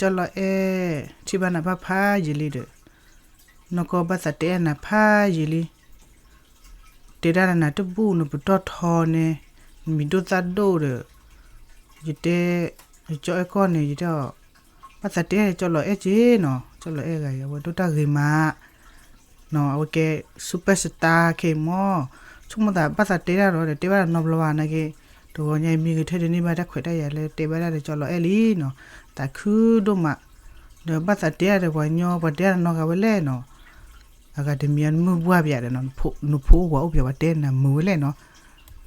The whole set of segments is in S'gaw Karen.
ကၠီလီၤအဲၣ် ထံၣ်ဘၣ်နၤဘၣ်ဖးယံာ်လံဒီး နီၢ်ကီၢ်ဘၣ်သးတဲနၤဖးယံာ်လံ တဲဒၣ်နၤတဘူၣ်နပတီၢ်ထီန့ၣ် နမံၤဒိၣ်သၣ်ဒိၣ်ဒီး ယတဲ ယကၠီအဲၣ်ကီၢ်န့ၣ် ယတဲအီၤ ဘၣ်သးတဲကၠီလီၤအဲၣ်က့နီၤ ကၠီလီၤအဲၣ်ဂၤအံၤ အဝဲဒိၣ်တၢ်ဂ့ၤမး နီၤ အဝဲကဲ superstar ခဲအံၤမၢ် ဆိကမိၣ်သးဘၣ်သးတဲတၢ်ဒီး တဲဘၣ်တၢ်နီတဘျီဘၣ်နာ်က့ တဂီၤညါအံၤမံဂ့ၤထၢၣ်ဒ်န့ၣ်ဘၣ်တၢ်ခွဲးတၢ်ယာ်လၢတဲဘၣ်တၢ်ဒီးကၠီလီၤအဲၣ်လံနီၤ သးခုဒိၣ်မး ဒီးဘၣ်သးတဲတၢ်ဒီးပှၤကညီ ပှၤတဲတၢ်နီတဂၤဝဲလဲၣ်နီၤ အဂၤတမံၤအမုၢ်ဘှၢ်ပယၤဒီးနီၤ နဖိအိၣ်ပှၤအိၣ်ပယၤပှၤတဲနၤမုာ်ဝဲလဲၣ်နီၤ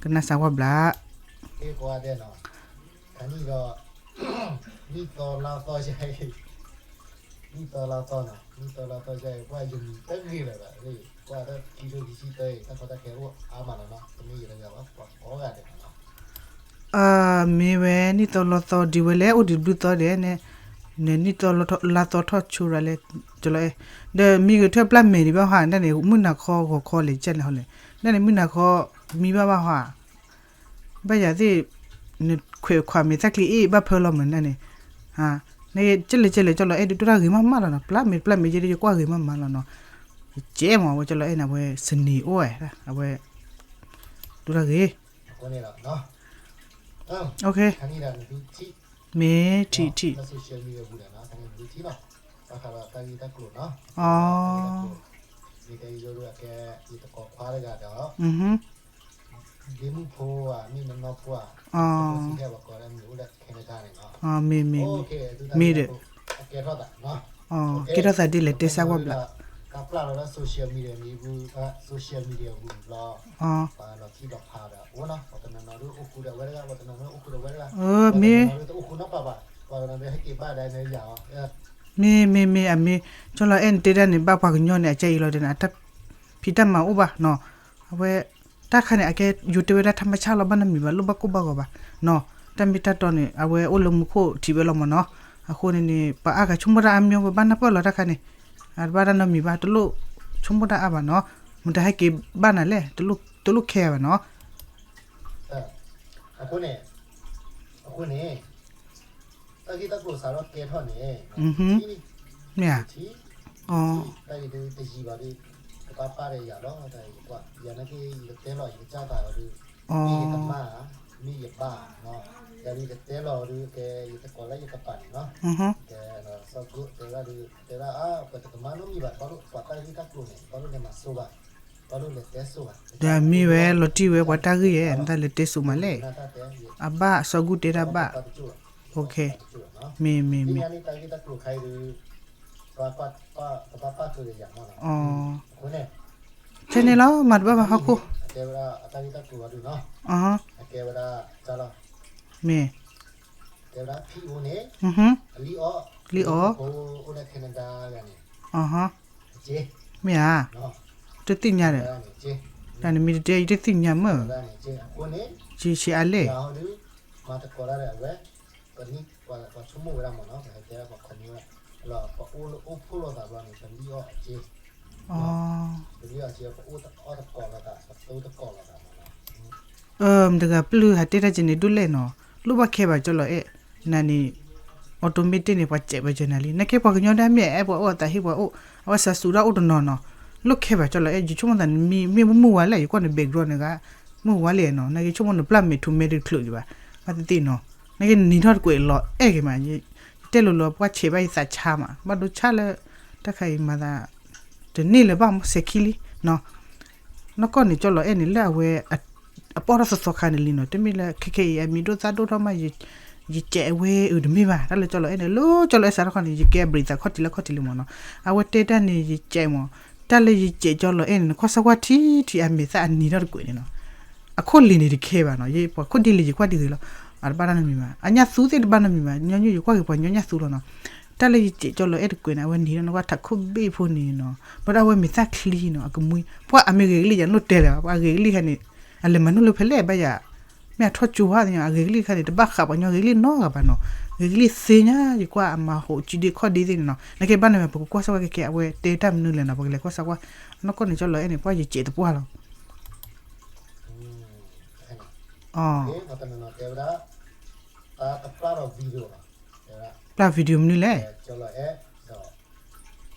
ကနၣ်စၢ်ဝဲဘျး နံၣ်သီလါသီ နံၣ်သီလါသီ နံၣ်သီလါသီ ကွၢ်ယမံၤတဂ့ၤလၢၤဘၣ် ကွၢ်တၢ်ခံထိခံဆံသၢအံၤ တၢ်ကီတၢ်ခဲအိၣ်အါမးလီၤနီၤ တမ့ၢ်ယတဂၤဘၣ် ပှၤကိးဂၤဒဲးလီၤနီၤ မ့ၢ်ဝဲနံၣ်သီလါသီဒံးဝဲလဲၣ် အိၣ်ဒံးဘျုးသီဒဲးန့ၣ် နနံၣ်သီလါသီထီၣ်ဆိရၤလဲၣ် ကၠီလီၤအဲၣ် ဒီးမံဂ့ၤထၢၣ်ပျၢ်မဲာ်ဒံးဘၣ်ဟါ ဒ်န့ၣ် မုၢ်နၤခီဂီၤခီလဲၤကဲလဲၣ်ဟီလဲၣ် ဒ်န့ၣ် မုၢ်နၤခီမံဘၣ်ဘၣ်ဟါ ဘၣ်ယၤသ့ၣ် နခွဲးခွးမဲာ်သၣ်ချံအ့ၣ်ဘၣ်ဖၢလီၤမးန့ၣ်န့ၣ် ကဲလဲၣ်ကဲလဲၣ် ကၠီလီၤအဲၣ်ဒုးဒိၣ်တၢ်ဂ့ၤမးမးလီၤနီၤ ပျၢ်မဲာ်ပျၢ်မဲာ်ယဲဒုးယကွၢ်ဂ့ၤမးမးလီၤနီၤ ယကဲမး အဝဲကၠီလီၤအဲၣ်န့ၣ် အဝဲစနံၤအိၣ်ဝဲ အဝဲ ဒိၣ်တၢ်ဂ့ၤ မ့ၢ်ထံၣ်ထံၣ် အီ မ့ၢ်မ့ၢ် မ့ၢ်ဒီး ကဲထီၣ်သးဒ်လဲၣ်တဲစၢ်ဝဲဘျး social media မံၤပူၤ social media ပူၤဘျီ ပှၤလီၤထံလီၤဖးဒီး အိၣ်နီၤ ပှၤတနီၤနီၤဒုးအိၣ်ဃူဒီးဝဲတဂၤ ပှၤတနီၤနီၤအိၣ်ဃူဒီးဝဲတဂၤ မ့ၢ် တအိၣ်ဃူနီတပၤဘၣ် ပှၤတနီၤဒုးဟဲက့ၤဘၣ်ဒၣ်န့ၣ်ယၤအီၤ မ့ၢ်မ့ၢ်မ့ၢ် အမ့ၢ် ကၠီလီၤအဲၣ်န့ၣ်တဲဒၣ်န့ၣ် ဘၣ်ပှၤကညီန့ၣ် အကဲအံၤလီၤတဲန့ၣ် အတၢ်ဖံးတၢ်မၤအိၣ်ဘၣ်နီၤ အဝဲ တၢ်ခါန့ၣ် အကဲ ယိၤတဲဝဲဒၣ် ထါမဆၣ်လီၤ ဘၣ်နီတမံၤဘၣ် လိၣ်ဘၣ်ကိၢ်ဘၣ်ဂီၤဘၣ်နီၤ တၢ်မ့ၢ်တၢ်တီန့ၣ် အဝဲအိၣ်လၢမူခိၣ်ထံးဝဲလီၤမးနီၤ အဃိန့ၣ်န့ၣ် ပှၤအါဂၤဆိကမိၣ်တၢ်အါမံၤ ပဘၣ်နၢ်ပၢၢ်လီၤတၢ်ခါန့ၣ် အတဘၣ်တၢ်နီတမံၤဘၣ် တလိၣ်ဆိကမိၣ်တၢ်အါဘၣ်နီၤ မတၤဟဲက့ၤဘၣ်နၤလဲၣ် တလိၣ်ခဲဘၣ်နီၤ အဃိန့ၣ် အဃိန့ၣ် တၢ်ဂ့ၢ်တၢ်ကျိၤစးထီၣ်ကဲထီၣ်န့ၣ် မ့ၢ်ဧါ တၢ်ဂ့ၢ်တယံၤဘၣ်ဒီး ကဘၣ်ပာ်ဒီးယၤလီၤ တၢ်ဂ့ၢ်ကွၢ် ယၤနာ်က့ ယကတဲလီၤ ယကစၢ်သးလီၤဒီး မ့ၢ်ယကမၣ် မ့ၢ်ယဘၣ် ယၤဒီးယကတဲလီၤဒီး ကဲ ယတကိးလၢယကပၤန့ၣ်နီၤ ကဲ စီၤကိၣ်တဲဝဲဒၣ်ဒီး တဲဝဲဒၣ် ပတကမၣ်နီတမံၤဘၣ် ဘၣ်လိၣ်ပှၤတၢ်ဂ့ၢ်တၢ်ကျိၤန့ၣ် ဘၣ်လိၣ်လဲၤမၤစိဘၣ် ဘၣ်လိၣ်လဲၤတဲစိဘၣ် ဒီးမ့ၢ်ဝဲလီၤတံၢ်ဝဲပှၤတၢ်ဂ့ၢ်ဧါ တၢ်လဲၤတဲစိမးလဲၣ် အဘၣ်စီၤကိၣ်တဲတၢ်ဘၣ် မ့ၢ်မ့ၢ်မ့ၢ် တၢ်ဂ့ၢ်တၢ်ကျိၤခါအံၤဒီး ပှၤ ပှၤ ပှၤ ပှၤ ပှၤကၢၤဒီးယၤမးနီၤ အီ ခဲန့ၣ်လီၤ မၤတဘၣ်ဘၣ်ဟီၣ်ခိၣ် အတဲဝဲဒၣ် အတၢ်ဂ့ၢ်တၢ်ကျိၤအီၤဒုးနီၤ အကဲဝဲဒၣ် တၢ်လီၤ မ့ၢ် တဲဝဲဒၣ် ဖံအိၣ်န့ၣ် အလံၣ်အီၣ် လံၣ်အီၣ် အိၣ်လၢ Canada ဂၤန့ၣ် အီ မ့ၢ်ဧါ တသ့ၣ်ညါဒီး တၢ်နမ့ၢ်တတဲ ယတသ့ၣ်ညါမ့ၢ် ဆံးဆံးအါလဲၣ် မၤသကိးတၢ်ဒီးအဝဲ ပနံၣ်ပှၤဆိကမိၣ်ဝဲဒၣ်မ့ၢ်နီၤ ပဟဲတဲပှၤခီမ့ၢ်ဝဲ လီၤပအိၣ်လၢအိၣ်ဖှိၣ်လိာ်သးဘျီန့ၣ် ပလံၣ်အီၣ်အစ့ ပလံၣ်အီၣ်အစ့ ပအိၣ်အီၣ်တကိးလိာ်သး ပတိၢ်တကိးလိာ်သးမ့ၢ်နီၤ မတၤဂၤပျုၢ်ဟးတဲတၢ်ကဲန့ၣ်ဒိၣ်လဲၣ်နီၤ လိၣ်ဘၣ်ခဲဘၣ်ကၠီလီၤအဲၣ် နၤန့ၣ် automatic န့ၣ် ပှၤစဲးပှၤစၢၤနၤလံ နကဲပှၤကညီဒၣ်မ့ၢ်အဲၣ်ပှၤအိၣ်အသးဟ့ၣ်ပှၤအိၣ် အဝဲစးစူၤဒၣ်အိၣ်တနီၤနီၤ လိၣ်ခဲဘၣ်ကၠီလီၤအဲၣ် ယဆိကမိၣ်သးနမ့ၢ်မုၢ်ဝါလဲၣ် ယကွၢ်န background န့ၣ်ဂ့ၤ မုၢ်ဝါလံနီၤ နကဲဆိကမိၣ်နပျၢ်မဲာ်ထူမဲာ်တချုးဒံးဘၣ် ဘၣ်သ့ၣ်သ့ၣ်နီၤ နကဲနနံၤထီၣ်တကွဲးလီၤအဲၣ်က့ၤမး ယတဲလိၤလိၤပှၢ်ဆဲးဘၣ်ယသးဆါမး ဘၣ်ဒိဆါလၢ တၢ်ခါအံၤမၤသး တန့ၢ်လၢၤဘၣ်မ့ၢ်စဲးခံလံနီၤ နီၢ်ကီၢ်န့ၣ် ကၠီလီၤအဲၣ်န့ၣ် လၢအဝဲ အပီၣ်ထီၣ်သီသီခါန့ၣ်လံနီၤ တမ့ၢ်လၢခဲခဲအံၤ အမံၤဒိၣ်သၣ်ဒိၣ်ထီၣ်မး ယကဲးအဝဲအုးတမ့ၢ်ဘၣ် တၢ်လၢကၠီလီၤအဲၣ်န့ၣ် လၢကၠီလီၤအဲၣ်စးထီၣ်ခီန့ၣ် ယကဲအဘျံးသးခီၣ်ထံးလၢခီၣ်ထံးလံမ့ၢ်နီၤ အဝဲတဲတၢ်န့ၣ် ယကဲးမး တၢ်လၢယကဲးကၠီလီၤအဲၣ်န့ၣ် နကွၢ်စၢ်ကွၢ်ထံထံးအမဲာ်သၣ်အနံၤထီၣ်တကွဲးန့ၣ်နီၤ အခိၣ်လံၤန့ၣ်တခဲဘၣ်နီၤ ယပှၤခိၣ်ဒ်လံၤယကွၢ်ဒ်ဂ့ၤလီၤ အတဘၣ်တၢ်နီတမံၤဘၣ် အညၣ်သူသ့ၣ်တဘၣ်နီတမံၤဘၣ် ညီနုၢ်ယကွၢ်က့ၤပှၤညီညၣ်သူလီၤနီၤ တၢ်လၢယကဲးကၠီလီၤအဲၣ်တကွဲးန့ၣ် အဝဲနံၤထီၣ်နကွၢ်ထးခိၣ်ဘ့ၣ်ဖိန့ၣ်နီၤ ဘၣ်ဒီးအဝဲမဲာ်သၣ်ချံနီၤ အကမှံ ပှၤအမ့ၢ်ဂ့ၤကလံၢ်ယၤနလိၣ်တဲလၢၤဘၣ် ပှၤဂ့ၤကလံၢ်ဟဲန့ၣ် အလဲၤမၤနုၤလၢဖဲလဲၣ်ဘၣ်ယၤ မ့ၢ်အထီၣ်ကၠိဧါသ့ၣ်ညါ အဂ့ၤကလံၢ်တခါန့ၣ် တဘၣ်ဃးပှၤညီဂ့ၤကလံၢ်နီတဂၤဘၣ်နီၤ ဂ့ၤကလံၢ်သ့ၣ်ညါ ယကွၢ်အမၤဟိးစုဒ့ခီၣ်ဒ့သ့ၣ်န့ၣ်နီၤ နကဲဘၣ်န့ၣ် ပကကွၢ်စၢ်ကွၢ်ကဲကဲ အဝဲတဲတၢ်မနုၤလဲၣ်နီၤ ပကလဲၤကွၢ်စၢ်ကွၢ် နီၢ်ကီၢ်န့ၣ် ကၠီလီၤအဲၣ်န့ၣ် ပှၤယကဲးတပှၢ်လီၤ အီ တၢ်တပျၢ်ဒီး video လီၤ ပျၢ် video မနုၤလဲၣ်. အီ အၢ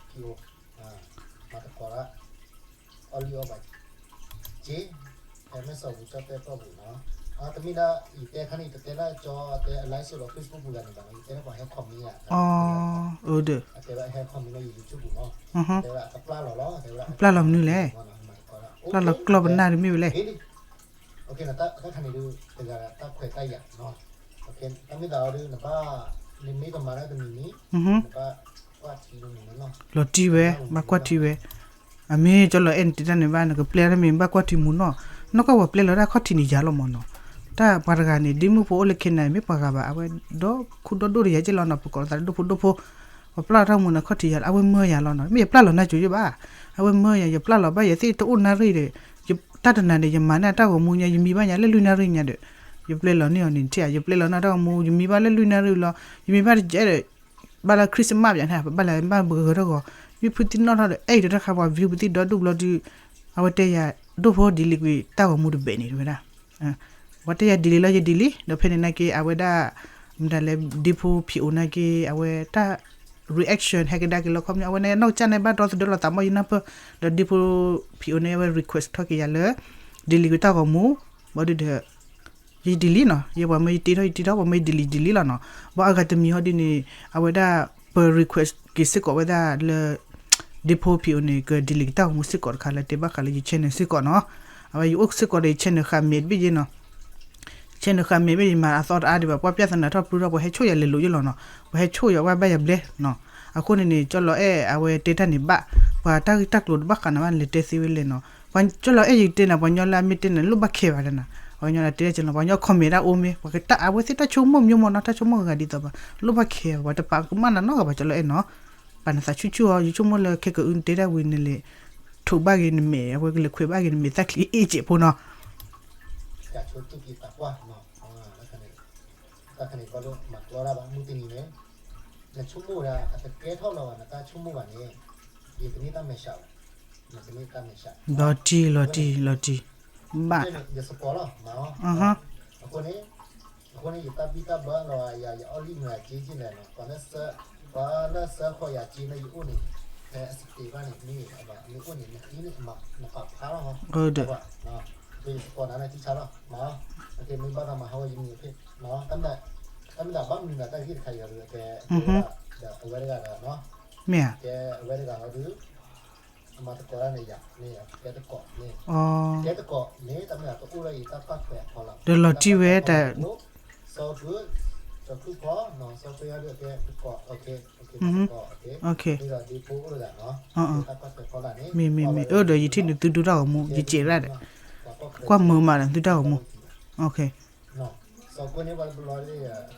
ဒီး ပျၢ်လီၤမနုၤလဲၣ်. ပျၢ်လီၤကျီၢ်ပနၢ်တမ့ၢ်ဝဲလဲၣ်. လီၤတံၢ်ဝဲ ဘၣ်ကွၢ်ထံဝဲ, အမ့ၢ်ကၠီလီၤအဲၣ်နတဲတၢ်န့ၣ်ဘၣ် နကပျဲလီၤတၢ်မ့ၢ်ဘၣ်ကွၢ်ထံမူနီၢ်, နီၢ်ကီၢ်ပှၤပျဲလီၤတၢ်ခီၣ်ထံးန့ၣ်ယၤလီၤမးနီၢ်, တၢ်ပှၤတဂၤန့ၣ် ဒ့မုၣ်ဖိအိၣ်လၢ Canada မ့ၢ်ပှၤဂၤဘၣ် အဝဲဒီခိၣ်ဒီဒိၣ်ဒီးယၤကဲလီၤနီၢ် ပကိးသးဒိၣ်ဖိဒိၣ်ဖိ, ပှၤပျၢ်လီၤတၢ်မူန့ၣ်ခီၣ်ထံးယၤလီၤ အဝဲမၢယၤလီၤနီၢ် မ့ၢ်ယပျၢ်လီၤနၢ်ကၠိယဘၣ်, အဝဲမၢယၤ ယပျၢ်လီၤဘၣ်ယၤသ့ၣ်တအိၣ်နၣ်ရံၣ်ဒီး, တၢ်တနၤန့ၣ် ယမၤန့ၢ်တၢ်ဂီၤမူညါ ယမံဘၣ်ညါလၢလွံၢ်နၣ်ရံၣ်ညါဒီး, ယပျဲလီၤန့ၢ်အီၤန့ၣ်ထံၣ်ဧါ ယပျဲလီၤန့ၢ်တၢ်ဂီၤမူ ယမံဘၣ်လၢလွံၢ်နၣ်ရံၣ်လီၤ, ယမံဘၣ်လၢတကဲဒီး ဘၣ်လၢ Christmas ဘၣ်န့ၣ် ပဘၣ်လဲၤဘၣ်ဘၢဂၢၢ်တၢ်ဂီၤ, မ့ၢ်ဖုသံနီၣ်ထီၣ်ဒီး အဲၣ်ဒိးတၢ်ခါပှၤ view ပသံဒီဒူၣ်ဘျီဒုး, အဝဲတဲယၤ ဒိၣ်ဖိ delete ကွံာ်တၢ်ဂီၤမူတဘ့ၣ်န့ၣ် တဲဝဲဒၣ်, အဝဲတဲယၤ delete လီၤ ယ delete ဒီးဖဲန့ၣ်နာ်က့ အဝဲဒၣ် မတၤလဲၣ် ဒ့ဖိဖံးအိၣ်နာ်က့ အဝဲတၢ် reaction ဟဲကဒါက့ၤလီၤခီပညီ အဝဲန့ၣ်နီၢ်ကစၢ်န့ၣ် ဘၣ်ဒီသဒၢလီၤသးမီၢ်ယနၢ်ပၢၢ်, ဒီးဒ့ဖိဖံးအိၣ်န့ၣ် အဝဲ request ထီၣ်က့ၤယၤလၢ delete ကွံာ်တၢ်ဂီၤမူ, ဘၣ်ဒုးဒီး ယ delete နီၤ, ယပှၤမၢယတ့ထီၣ်ယတ့ထီၣ် ပှၤမၢယ delete delete လီၤနီၤ, ဘၣ်အဂၤတမံၤဟီဒ်န့ၣ် အဝဲဒၣ် ပ request က့ၤစ့ၢ်ကီးဝဲဒၣ်လၢ ဒ့ဖိဖံးအိၣ်န့ၣ် က delete က့ၤတၢ်ဂီၤမူစ့ၢ်ကီးတခါလၢတဲဘၣ်ဃးလၢယ channel စ့ၢ်ကီးနီၤ, အဝဲယအိၣ်စ့ၢ်ကီးဒီးယ channel ဃာ်မဲာ်တဘ့ၣ်ယဲနီၤ channel ဃာ်မဲာ်ဘ့ၣ်ယမၤအသီတအါဒံးဘၣ် ပှၤပျၢ်သနာ်ထီၣ်ပျုၢ်ထီၣ် ပှၤဟဲဆိၣ်ယၤလဲၤလိာ်ယဲလီၤနီၤ, ပှၤဟဲဆိၣ်ယၤဝဲဘၣ်ယၤဘျဲနီၤ, အဃိန့ၣ်န့ၣ် ကၠီလီၤအဲၣ်အဝဲတဲတၢ်န့ၣ်ဘၣ်, ပှၤတၢ်ဂ့ၢ်တၢ်ကျိၤတဘၣ်ဃးနၤဘၣ် နလဲၤတဲသ့ဝဲလဲၣ်နီၤ, ပှၤကၠီလီၤအဲၣ်ယတဲနၤ ပှၤညီလၢအမ့ၢ်တဲနၤလိၣ်ဘၣ်ခဲဘၣ်တဲနၤ, ပှၤညီလၢတဲကၠီလီၤ ပှၤညီ comment တၢ်အိၣ်မ့ၢ် ပှၤကတၢ်အဝဲသ့ၣ်တၢ်ဆိကမိၣ် မျိုးမျိုး နီၤ တၢ်ဆိကမိၣ်ဂၤဒ်သိးဘၣ် လိၣ်ဘၣ်ခဲဘၣ် ပှၤတပာ်ကမၣ်နၤနီတဂၤဘၣ် ကၠီလီၤအဲၣ်နီၤ, ပာ်နသးဆူၣ်ဆူၣ်အီၤ ယဆိကမိၣ်လၢခဲကအုနတဲတၢ်ဝံၤန့ၣ်လဲၤ ထိးဘၣ်ဂ့ၤနမဲာ် အဝဲကလဲၤခွဲးဘၣ်ဂ့ၤနမဲာ် သၣ်ချံအ့ၣ်စဲးဖိနီၤ တၢ်ဆိကမိၣ်ဒၣ် နဆိကမိၣ်ဝဲဒၣ် နတမ့ၢ်တၢ်မဲာ်ဆှးဘၣ်, လီၤတံၢ်လီၤတံၢ်လီၤတံၢ်, ဘၣ်, ယစကိးလီၤ, အဃိန့ၣ် အဃိန့ၣ် ယတၢ်ဘံၣ်တၢ်ဘၢလီၤ ယအီၣ်လံမုာ်အက့က့လဲၣ်နီၤ, ပှၤလၢစၢဃီယၤက့လၢယအိၣ်န့ၣ် ဖဲအစတ့ဘၣ်န့ၣ် မ့ၢ်အဘၣ်မ့ၢ်အိၣ်န့ၣ် နဃ့န့ၣ် နပာ်ဖျါလီၤ, ယစကိးနၤန့ၣ်ထံဆါလီၤ, မ့ၢ်ဘၣ်သးမၤဟးဂီၤယမံၤဖဲ တၢ်မ့ၢ်တၢ်ဘၣ်မနုၤနၤတၢ်ဂ့ၢ်တခါအံၤဒီး ကဲ ဒီးအဝဲတဂၤဒီး မ့ၢ်ဧါ ကဲအဝဲတဂၤလီၤဒုး အမၤသကိးတၢ်န့ၣ်ယၤ မ့ၢ်ကဲတကိးမ့ၢ် ကဲတကိးမ့ၢ် တၢ်မ့ၢ်တအိၣ်လၢယတၢ်ပာ်ထွဲအဖီလာ် ဒီးလီၤတံၢ်ဝဲတၢ် စီၤကု စီၤကုဖီ စီၤကုယၤဒုးကဲတကိး မ့ၢ်ဒီးဒ်ဖိအိၣ်တဂၤနီၤ တၢ်ပာ်ထွဲဖီလာ်န့ၣ် မ့ၢ်မ့ၢ်မ့ၢ် အၢဒီးယထံၣ်န့ၣ်သုဒူတၢ်ဂီၤမူ ယစဲးရၣ်ဒီး ကွၢ်မုာ်မးဒီးသုတၢ်ဂီၤမူ စီၤကွဲန့ၣ်ပှၤတဘျီလၢ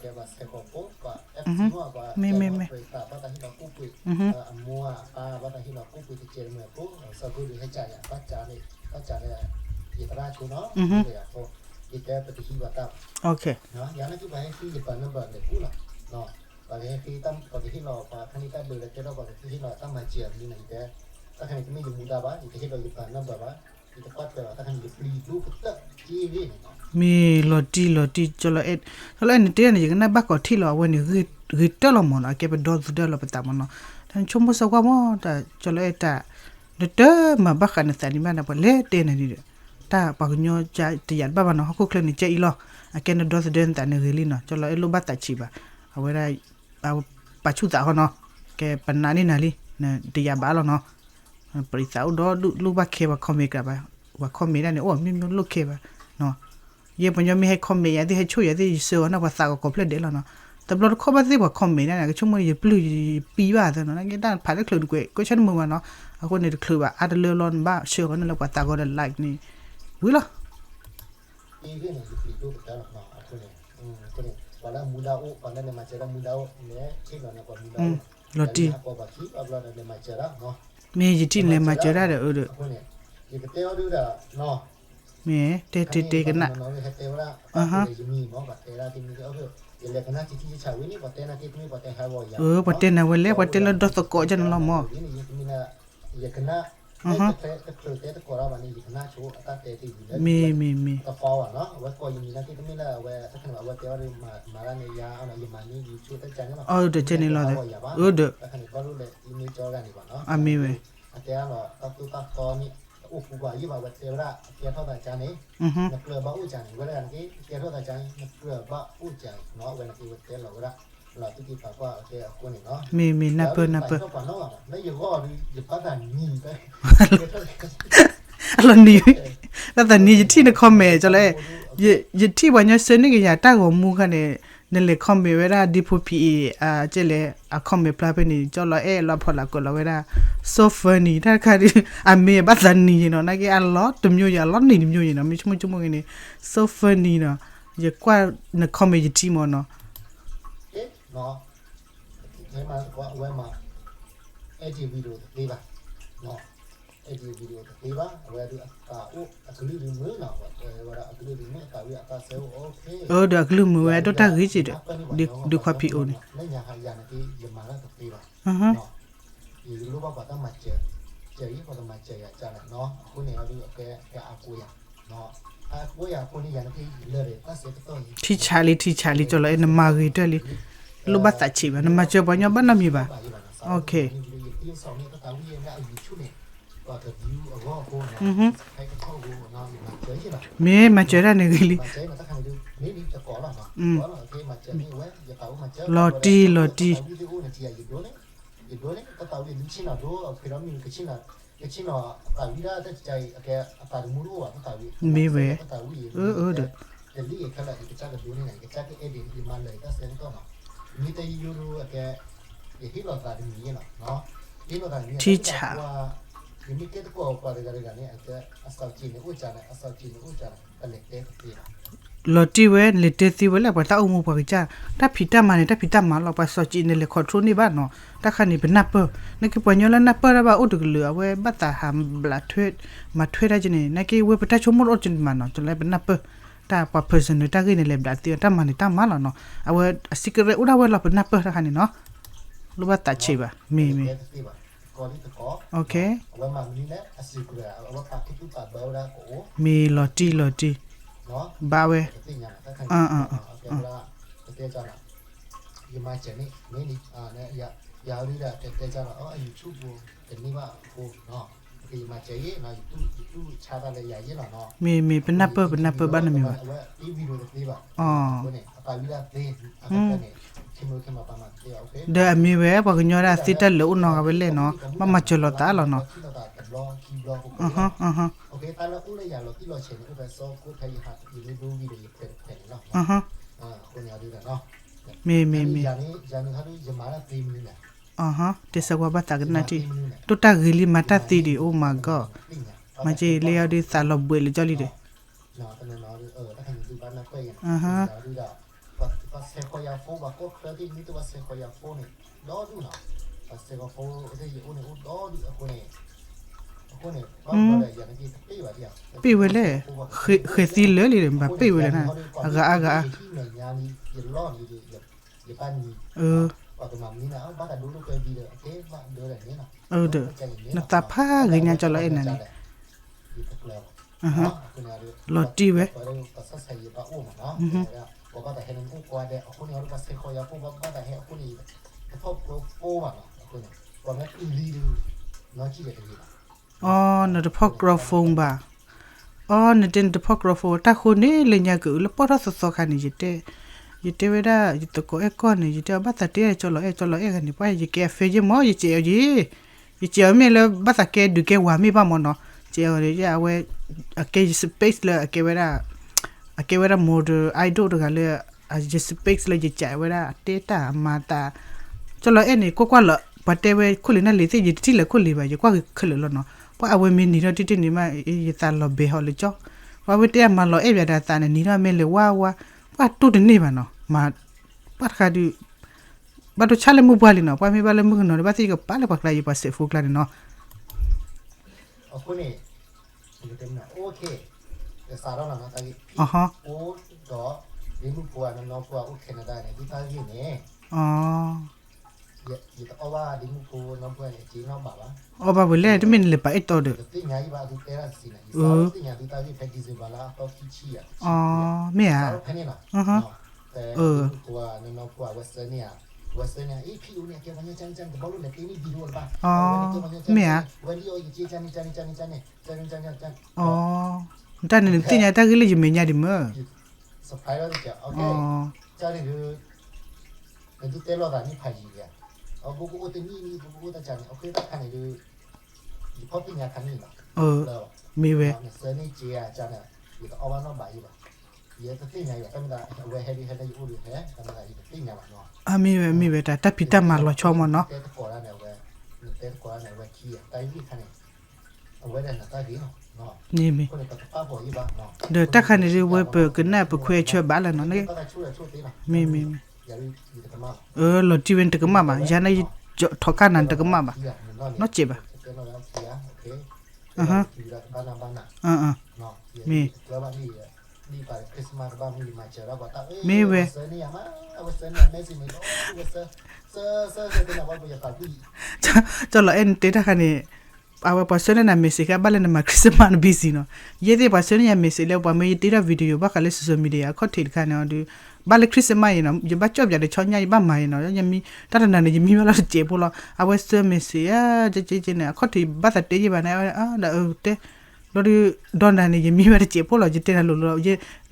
ကဲပှၤဆဲးကီးဖိ ပှၤ F C မ့ၢ်မ့ၢ်မ့ၢ် ပှၤပျဲသးဘၣ်တၢ်ဟ့ၣ်လီၤကူၣ်ပှ့ၤ အမိၢ်အပၢ်ဘၣ်တၢ်ဟ့ၣ်လီၤကူၣ်ပှ့ၤ တကဲမ့ၢ်ဖိ စီၤကွဲဒုးဟဲကၠးယၤ ဘၣ်ကၠးလၢ ဘၣ်ကၠးလၢ ယသရၣ်ဆိနီၤ ယဖိ ယတဲပတဟံးဘၣ်တၢ်ဘၣ် ယၤနာ်က့ပှၤဟဲဃ့ယပာ် number လဲၤကူၣ်လီၤ ပှၤကဟဲဃ့တၢ် ပှၤကဟ့ၣ်လီၤပှၤခါန့ၣ်တၢ်ဘျုးလၢကဲထီၣ်ပှၤကဟ့ၣ်လီၤတၢ်မၤစၢၤအမံၤန့ၣ် ယတဲ တၢ်ခါန့ၣ်တမ့ၢ်ယမူဒါဘၣ် ယတဟ့ၣ်လီၤယပာ် number ဘၣ် ယတကွၢ်ထွဲဘၣ် တၢ်ခါန့ၣ်ယပျံၤဒိၣ်ကတၢၢ်က့ၤန့ၣ်နီၤ မ့ၢ်လီၤတံၢ်လီၤတံၢ် ကၠီလီၤအဲၣ် ကၠီလီၤအဲၣ်န့ၣ်တဲန့ၣ် ယကနၣ်ဘၣ်ကီးထံၣ်လီၤ အဝဲန့ၣ် ဂ့ၤတၢၢ်လီၤမးနီၤ အကဲပဒီသဒၢလီၤပသးမးနီၤ တၢ်ဆိကမိၣ်စၢၤကွၢ်မး တၢ်ကၠီလီၤအဲၣ်တၢ် နတမၤဘၣ်ဃးနသးန့ၣ်ဘၣ်နၤ ပှၤလဲၤတဲနၤန့ၣ်ဒီး တၢ်ပှၤကညီတယာ်တဘၣ်ဘၣ်နီၤ ဟီၣ်ခိၣ်ချၢန့ၣ်ကဲအံၤလီၤ အကဲနဒီသဒၢနသးန့ၣ်ဂ့ၤလံနီၤ ကၠီလီၤအဲၣ်လိၣ်ဘၣ်သးဆံးဘၣ် အဝဲဒၣ် ပာ်ဆူၣ်သးဃီနီၤ ကဲပနာ်န့ၢ်နၤလံ နတယာ်ဘၣ်လီၤနီၤ ပရံးသးအိၣ်ဒီးဒူၣ်လိၣ်ဘၣ်ခဲပှၤ comment ကြၢးဘၣ် ပှၤ comment ဒၣ်န့ၣ် အိၣ်မ့ၢ်မ့ၢ်လိၣ်ခဲဘၣ် ယဲပှၤညီမ့ၢ်ဟဲ comment ယၤသ့ၣ် ဟဲဆိၣ်ယၤသ့ၣ် ယဆၢအီၤန့ၣ် ပှၤသးကီးကိးဖျၢၣ်ဒဲးလီၤနီၤ တဘျီတခီၣ်ဘၣ်သ့ၣ်ပှၤ comment ဒၣ်န့ၣ် ကဆိကမိၣ်ယပျုၢ်ယပံဘၣ်သနီၤ နကဲတၢ်ဖးလၢချုးတကွဲး ကွဲးဆၢနမုာ်ဘၣ်နီၤ အဃိန့ၣ်တချုးဘၣ် အါတလၢလီၤ နဘၣ်ဆၢအီၤန့ၣ်လၢပှၤသးကီးဒီး like န့ၣ် ဝံၤလီၤ အဃိန့ၣ် ပှၤလၢမူဒါအိၣ် ပှၤလၢလဲၤမၤစၢၤတၢ်မူဒါအိၣ် လဲၤထံၣ်လီၤန့ၣ် ပှၤမူဒါအိၣ် လီၤတံၢ် ပှၤခံပှၤဘျီဒီးလဲၤမၤစၢၤတၢ် မ့ၢ်ယထံၣ်န့ၣ်လဲၤမၤစၢၤတၢ်ဒီးအၢဒီး အဃိန့ၣ် ယကတဲအီၤဒုဒီး မ့ၢ်တဲတဲတဲကနၣ် ဟဲတဲဝဲဒၣ် ယမံၤမ့ၢ် ပှၤတဲဒၣ်က့ၤမ့ၢ် ယလဲၤကနၣ်က့ၤထံၣ်ဆးဝံၤန့ၣ် ပှၤတဲနၤက့ၤတမ့ၢ်ပှၤတဲဟးဂီၤယၤ အၢ ပှၤတဲနၤဝဲလဲၣ် ပှၤတဲလၢဒီသကိးကန့ၣ်လီၤမ့ၢ် ယကနၣ် ယကနၣ် တချုးတဲတကိးတၢ်ဘၣ်န့ၣ် ယကနၣ်ဆိအတၢ်တဲတ့ၢ်ဝံၤလၢ မ့ၢ်မ့ၢ်မ့ၢ် တဖီဘၣ်နီၤ အဝဲကိးယမံၤနာ်က့တမ့ၢ်လၢအဝဲတခါန့ၣ်ဘၣ် အဝဲတဲဝဲဒၣ်မၤတၢ်န့ၣ် ယၤအနီၤ ယမၤန့ၢ် YouTube တၢ်ကါန့ၣ်လီၤ. အၢ ဒီးကဲန့ၣ်လီၤဒီး အၢဒီး တခါန့ၣ်ဘၣ်ဒိၣ်လဲၣ် အံၤမ့ၢ်ကၠီတဂၤန့ၣ်ဘၣ်နီၤ အမ့ၢ်ဝဲ အတဲအါနီၤ တၢ်သိၣ်တၢ်သီန့ၣ် တအိၣ်ဃူဘၣ်ယံၣ်ဘၣ် အဝဲတဲဝဲဒၣ် အကဲထီၣ်သးကါန့ၣ် နကြၢးဘၣ်အိၣ်ကါန့ၣ် ဝဲဒၣ်နက့ အကဲထီၣ်သးကါန့ၣ် နကြၢးဘၣ်အိၣ်ကါနီၤ အဝဲနက့ဝဲတဲလီၤဝဲဒၣ် လီၤတံၢ်တံၢ်ပာ်ကွၢ်အကဲအဃိန့ၣ်နီၤ မ့ၢ်မ့ၢ်နၢ်ပၢၢ်နၢ်ပၢၢ် လၢယဂီၢ်ဒီး ယဘၣ်သးနံၤ အလီၤနံၤ ဘၣ်သးနံၤ ယထံၣ်န comment ကၠီလၢ ယထံၣ်ပှၤညီဆၢန့ၢ်က့ၤယၤတၢ်ဂီၤမူခါန့ၣ် နလဲၤ comment ဝဲဒၣ် ဒ့ဖိဖံအံၤ ကဲလဲၣ် အ comment ဖျါဖဲန့ၣ် ကၠီလီၤအဲၣ်လီၤဖီလာ်ကွဲးလီၤဝဲဒၣ် so funny တၢ်တခါဒုး အမ့ၢ်ဘၣ်သးနံၤယံၤနီၤ နာ်က့အလီၤတမံၤယံၤ အလီၤနံၤတမံၤယံၤနီၤ မ့ၢ်ဆိကမိၣ်ဆိကမိၣ်ဂ့ၤန့ၣ် so funny နီၤ ယကွၢ်န comment ယထံၣ်မ့ၢ်နီၤ အၢ ဒီးအကလုၢ်မုာ်ဝဲ အဒိၣ်တၢ်ဂ့ၤက့ၤဒီး ဒုးခွါဖံအိၣ်န့ၣ် ထံဆးလံ ထံဆးလံ ကၠီလီၤအဲၣ် နမၤဂ့ၤတၢ်လံ လိၣ်ဘၣ်သးဆံးဘၣ် နမၤစၢၤပှၤညီဘၣ်နီတမံၤဘၣ် မ့ၢ်မၤစၢၤတၢ်န့ၣ်ဂ့ၤလံ လီၤတံၢ်လီၤတံၢ် မ့ၢ်ဝဲ အၢ ထံဆး လီၤတံၢ်ဝဲ လဲၤတဲသ့ဝဲလၢ ပှၤတၢ်အိၣ်မူပှၤကစၢ် တၢ်ဖံးတၢ်မၤန့ၣ် တၢ်ဖံးတၢ်မၤလီၤ ပှၤစီၤကံးန့ၣ်အိၣ်ကၢန့ၣ် အစီၤကံးန့ၣ် လဲၤ control န့ၢ်ဘၣ်နီၤ တၢ်ခါန့ၣ် ပနၢ်ပၢၢ် နာ်က့ပှၤညီလၢနၢ်ပၢၢ်တၢ်ဘၣ်အိၣ်တကလုာ် အဝဲဘၣ်သးဟးဘျးထွဲ မၤထွဲတၢ်က့န့ၣ် နာ်က့ဝဲပတၢ်ဆိကမိၣ်တအိၣ်ကန့ၣ်မးနီၤ ကၠီလၢပနၢ်ပၢၢ် တၢ်ပှၤ personal တၢ်ဂ့ၢ်န့ၣ် လဲၤဘျးသ့ တၢ်မၤန့ၣ် တၢ်မၤလီၤနီၤ အဝဲအ secret အိၣ်ဒၣ်ဝဲလီၤ ပနၢ်ပၢၢ်တၢ်ခါန့ၣ်နီၤ လိၣ်ဘၣ်သးဆံးဘၣ် မ့ၢ်မ့ၢ် OK မ့ၢ်လီၤတံၢ်လီၤတံၢ် ဘၣ်ဝဲ မ့ၢ်မ့ၢ် ပနၢ်ပၢၢ် ပနၢ်ပၢၢ်ဘၣ်နီတမံၤဘၣ် ဒီးအမ့ၢ်ဝဲ ပှၤကညီဒၣ်သ့တၢ်လၢာ်အိၣ်နီတဂၤဝဲလဲၣ်နီၤ ဘၣ်မၤစၢၤလိာ်သးလီၤနီၤ မ့ၢ်မ့ၢ် တဲဆၢကွၢ်ဘၣ်သးကနၣ်ထံၣ် တိၢ်တၢ်ဂ့ၤလံမၤတၢ်သ့ဒံး oh my god မၤက့ၤလၢယဒုးသးလီၤဘှဲးလၢကၠီလံဒီး ပ့ၢ်ဝဲလဲၣ် ဃဲၤသံလၢာ်လံဒီး ဘၣ်ပ့ၢ်ဝဲလဲၣ်နၤ အဂၤအဂၤ ဒီး နသးဖးဂ့ၤညါကၠီလီၤအဲၣ်နၤန့ၣ် လီၤတံၢ်ဝဲ အီ နတဖီၣ်ကြီ phone ဘၣ် အီ နတဲနတဖီၣ်ကြီ phone တၢ်ဃိန့ၣ် လၢညါကအုလၢပီၢ်ထီၣ်သီသီခါန့ၣ် ယတဲ ယတဲဝဲဒၣ် ယသကိးအဲၣ်ကီၢ်န့ၣ် ယတဲအီၤဘၣ်သးတဲကၠီလီၤအဲၣ် ကၠီလီၤအဲၣ်ဂၤန့ၣ် ပှၤယကဲအ fan ယ့ၢ်မၢ် ယကဲအီၤယ့ၢ် ယကဲအီၤမ့ၢ်လၢဘၣ်သးကဲဒုးကဲဝၤမ့ၢ်ဘၣ်မၢ်နီၤ ကဲအီၤအဝဲ အကဲယ space လၢအကဲဝဲဒၣ် အကဲဝဲဒၣ် model idol တဂၤလၢ ယ space လၢယကဲဝဲဒၣ် အတဲတၢ်အမၤတၢ် ကၠီလီၤအဲၣ်န့ၣ် ကွၢ်ကွၢ်လီၤ ပှၤတဲဝဲခိၣ်လ့ၣ်နၢ်လ့ၣ်သ့ၣ် ယတထံၣ်လၢခိၣ်လ့ၣ်ဘၣ် ယကွၢ်ဂ့ၤခဲလၢာ်လီၤနီၤ ပှၤအဝဲမ့ၢ်နံၤထီၣ်တ့ၢ်တ့ၢ်န့ၣ်မး ယသးလီၤဘဲဟီလၢကၠီ ပှၤဝဲတဲအမၤလီၤအဲၣ်ဘၣ်ဒီးသးန့ၣ် နံၤထီၣ်မ့ၢ်လဲၤဝါဝါ ပှၤတူၢ်တန့ၢ်ဘၣ်နီၤ မၤ ပှၤတခါဒုး ဘၣ်တိၢ်ဆါလၢမုၢ်ပှၢ်လံနီၤ ပှၤမ့ၢ်ဘၣ်လၢမုၢ်ကနီၤဒီး ဘၣ်သ့ၣ်ယကပာ်လၢပှၤကျါ ယပှၤစဲးဖိကျါန့ၣ်နီၤ အဃိန့ၣ် အဟီ ဒီး လံမုၣ်ဖိအနီၢ်နီၢ်ဖိအိၣ် Canada န့ၣ် ဒ်တၢ်ဂ့ၢ်န့ၣ် အီ ယတအီၣ်ဘၣ်ဒ်မုၣ်ဖိနီၢ်ဖိန့ၣ် အစ့နီၣ်ဘၣ်ဘၣ်, အီၣ်ဘၣ်ဝဲလဲၣ် တမ့ၢ်နလဲၤပာ်အဲၣ်တီဒီး, အၢ, မ့ၢ်ဧါ, အၢ, မ့ၢ်ဧါ, အၢ, တၢ်န့ၣ်နသ့ၣ်ညါတၢ်ဂ့ၢ်လၢယမဲာ်ညါဒံးမ့ၢ်, အၢ, အၢ, မ့ၢ်ဝဲ, အၢ မ့ၢ်ဝဲ မ့ၢ်ဝဲ တၢ် တၢ်ဖံးတၢ်မၤလီၤဆီမ့ၢ်နီၤ, မ့ၢ်မ့ၢ်, ဒီးတၢ်ခါန့ၣ်ဒ်ဝဲပကနၣ်ပခွဲးဆၢဘၣ်လၢနီၤ, မ့ၢ်မ့ၢ်မ့ၢ်, အၢ လီၤတံၢ်ဝဲန့ၣ်တကမၣ်ဘၣ်, ယၤန့ၣ်ယထီၣ်ကါနၤန့ၣ်တကမၣ်ဘၣ်, နီၢ်စဲးဘၣ်, အၢ မ့ၢ်, မ့ၢ်ဝဲ, ကၠီလီၤအဲၣ်နတဲတၢ်ခါန့ၣ်, အဝဲပှၤဆှၢန့ၢ်နၤ message ခါ ဘၣ်လၢနမၤ Christmas န busy နီၤ, ယဲသ့ၣ်ပှၤဆှၢန့ၢ်ယၤ message လၢပှၤမ့ၢ်ယတ့ထီၣ် video ဘၣ်ဃးလၢ social media အခီၣ်ထံးတခါန့ၣ်ဒီး, ဘၣ်လၢ Christmas အံၤနီၤ ယဘၣ်ကၠီၣ်ပၠးဒီးဆီညါ ယဘၣ်မၤအံၤနီၤ, တၢ်တနၤန့ၣ် ယမံဘၣ်လီၤတစဲးဖိလီၤ, အဝဲဆှၢ message ကဲကဲန့ၣ် အခီၣ်ထံးဘၣ်သးတဲယဲၢ်ဘၣ်န့ၣ်, ဒီးတဲ လီၤဒုး, ဒီးနၤန့ၣ် ယမံဘၣ်တစဲးဖိလီၤ ယတဲနၤလိၤလိၤ,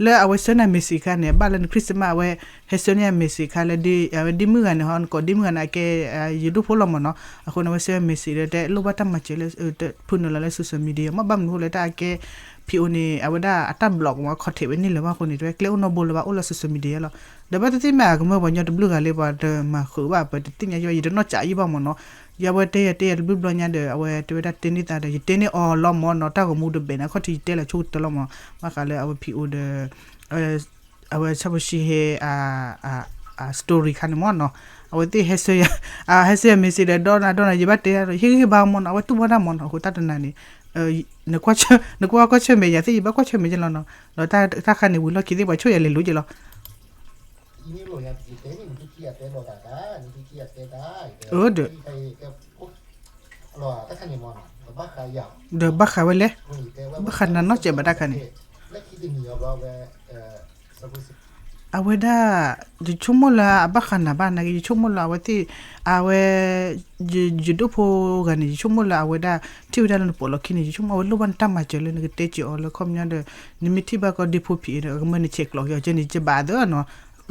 လၢအဝဲဆှၢန့ၢ် message ခါန့ၣ် ဘၣ်လၢန Christmas အဝဲ ဟဲဆှၢန့ၢ်ယၤ message ခါလၢ အဝဲဒ့မုၣ်ဂၤန့ၣ်ဟီ နကိးဒ့မုၣ်ဂၤန့ၣ် အကဲ ယဒိၣ်ဖိလီၤမ့ၢ်နီၤ, အဃိန့ၣ် အဝဲဆှၢ message ဒီး တဲလိၣ်ဘၣ်တၢ်မၤစၢၤလၢ ဖုနုာ်လီၤလၢ social media မ့ၢ်ဘၣ်မနုၤအဃိလၢတၢ်အကဲ ဖံးအိၣ်န့ၣ် အဝဲဒၣ်အတၢ် block မ့ၢ် contact ဝဲန့ၢ်လၢၤဘၣ်အဃိန့ၣ် တဲဝဲကျဲအိၣ်နီတဘိလၢၤဘၣ် အိၣ်လၢ social media လီၤ, ဒီးဘၣ်သ့ၣ်သ့ၣ်မ့ၢ်အကမၢပှၤကညီတဘျုးဂၤလၢပှၤတမၤဃုာ်ဘၣ် ပတသ့ၣ်ညါယဘၣ် ယတနီၢ်စးယံၣ်ဘၣ်မ့ၢ်နီၤ, ယဝဲတဲယၤတဲယၤတဘျုးဘျီညါဒီး အဝဲတဲဝဲဒၣ်တဲန့ၢ်သးဒီး ယတဲန့ၢ်အီၤလီၤမ့ၢ်နီၤ, တၢ်ဂီၤမူတဘဲးန့ၣ် အခီၣ်ထံးယတဲလၢဆိကတၢၢ်လီၤမ့ၢ်, ဘၣ်ဃးလၢအဝဲဖံးအိၣ်ဒီး အဝဲဆၣ်ဖိဆံးဟဲ အ story ခါန့ၣ်မ့ၢ်နီၤ, အဝဲသ့ၣ်ဟဲဆှၢယၤ ဟဲဆှၢယၤ message ဒီး ဒီနၤ ဒီနၤ ယဘၣ်တဲဒီး ဟ့ၣ်ဂံၢ်ဟ့ၣ်ဘါမ့ၢ်နီၤ, အဝဲတူၢ်ဘၣ်တၢ်မ့ၢ်နီၤ, အဃိတၢ်တနၤန့ၣ် နကွၢ်ကွၢ်ဆၢၣ်မဲာ်ယၤသ့ၣ် ယဘၣ်ကွၢ်ဆၢၣ်မဲာ်ယဲလီၤနီၤ, ဒီးတၢ်ခါန့ၣ်ဝံၤလီၢ်ခံသ့ၣ်ပှၤဆိၣ်ယၤလဲၤလိၤယဲလီၤ အၢဒီး ဒီးဘၣ်ဃးဝဲလဲၣ်, ဘၣ်ဃးနၤနီၢ်စဲးဘၣ်တၢ်ခါန့ၣ်, အဝဲဒၣ် ယဆိကမိၣ်လၢအဘၣ်ဃးနၤဘၣ်နာ်က့ ယဆိကမိၣ်လၢအဝဲသ့ၣ် အဝဲ ယဒိၣ်ဖိဂၤန့ၣ် ယဆိကမိၣ်လၢအဝဲဒၣ် ထံၣ်ဝဲဒၣ်လၢနပိာ်လီၢ်ခံန့ၣ် ယဆိကမိၣ်အဝဲလိၣ်ဘၣ်နတၢ်မၤစၢၤလၢနကတဲစ့ၢ်အီၤလၢခီပညီဒီး နမ့ၢ်ထံၣ်ဘၣ်ကီဒ့ဖိဖံးဒီး အကမၢနဆဲးကျိးက့ၤအီၤကဲန့ၣ် ယဘၣ်သၢနီၤ,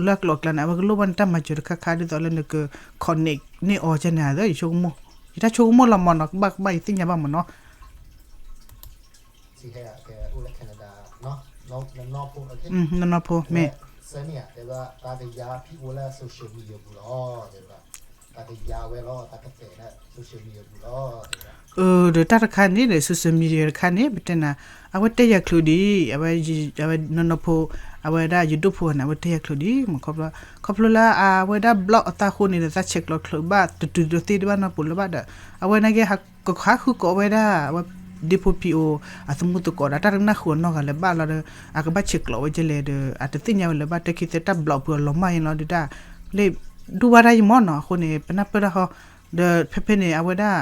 လၢအကျိးအကျဲန့ၣ် အဝဲကလိၣ်ဘၣ်နတၢ်မၤစၢၤတခါခါဒ်သိးလၢနက connect န့ၢ်အီၤကဲန့ၣ်သၢ ယဆိကမိၣ်, ယတၢ်ဆိကမိၣ်လီၤမ့ၢ်နီၤ ကဘၣ်ကဘၣ်ယသ့ၣ်ညါဘၣ်မ့ၢ်နီၤ နနီၢ်ဖိ, အၢ, ဒီးတၢ်တခါန့ၣ်ဒီး social media တခါန့ၣ် ပတဲနၤ, အဝဲတဲယၤချုးဒံး, အဝဲနီၢ်နီၢ်ဖိ, အဝဲဒၣ်ယဒိၣ်ဖိန့ၣ် အဝဲတဲယၤချုးဒံးမ့ၢ်ခီဖျိ, ခီဖျိလၢအဝဲဒၣ် block အသးအဃိန့ၣ်ဒီး သးဆဲးကျိးချုးဘၣ် တတုၤတသ့တဘၣ်နီတပူၤလၢၤဘၣ်ဒီး အဝဲနာ်က့ ကဟးဃုကိးဝဲဒၣ် အဝဲဒ့ဖိဖံးအိၣ် အသမူသကိးဒီး တၢ်တကနၣ်ဃုာ်အနီၢ်ဂၤလၢၤဘၣ်လီၤဒီး အကဘၣ်ဆဲးကျိးဝဲကဲလဲၣ်ဒီး အတသ့ၣ်ညါဝဲလၢၤဘၣ် တၢ်ခံသၢတၢ် block ဖုးအီၤလီၤမၢ်အံၤလီၤဒုးတၢ်, လၢ ဒူၣ်ဘၣ်တၢ်ယံမ့ၢ်နီၤ အဃိန့ၣ် ပနၢ်ပၢၢ်တၢ်ဃီ, ဒီးဖဲဖဲန့ၣ် အဝဲဒၣ်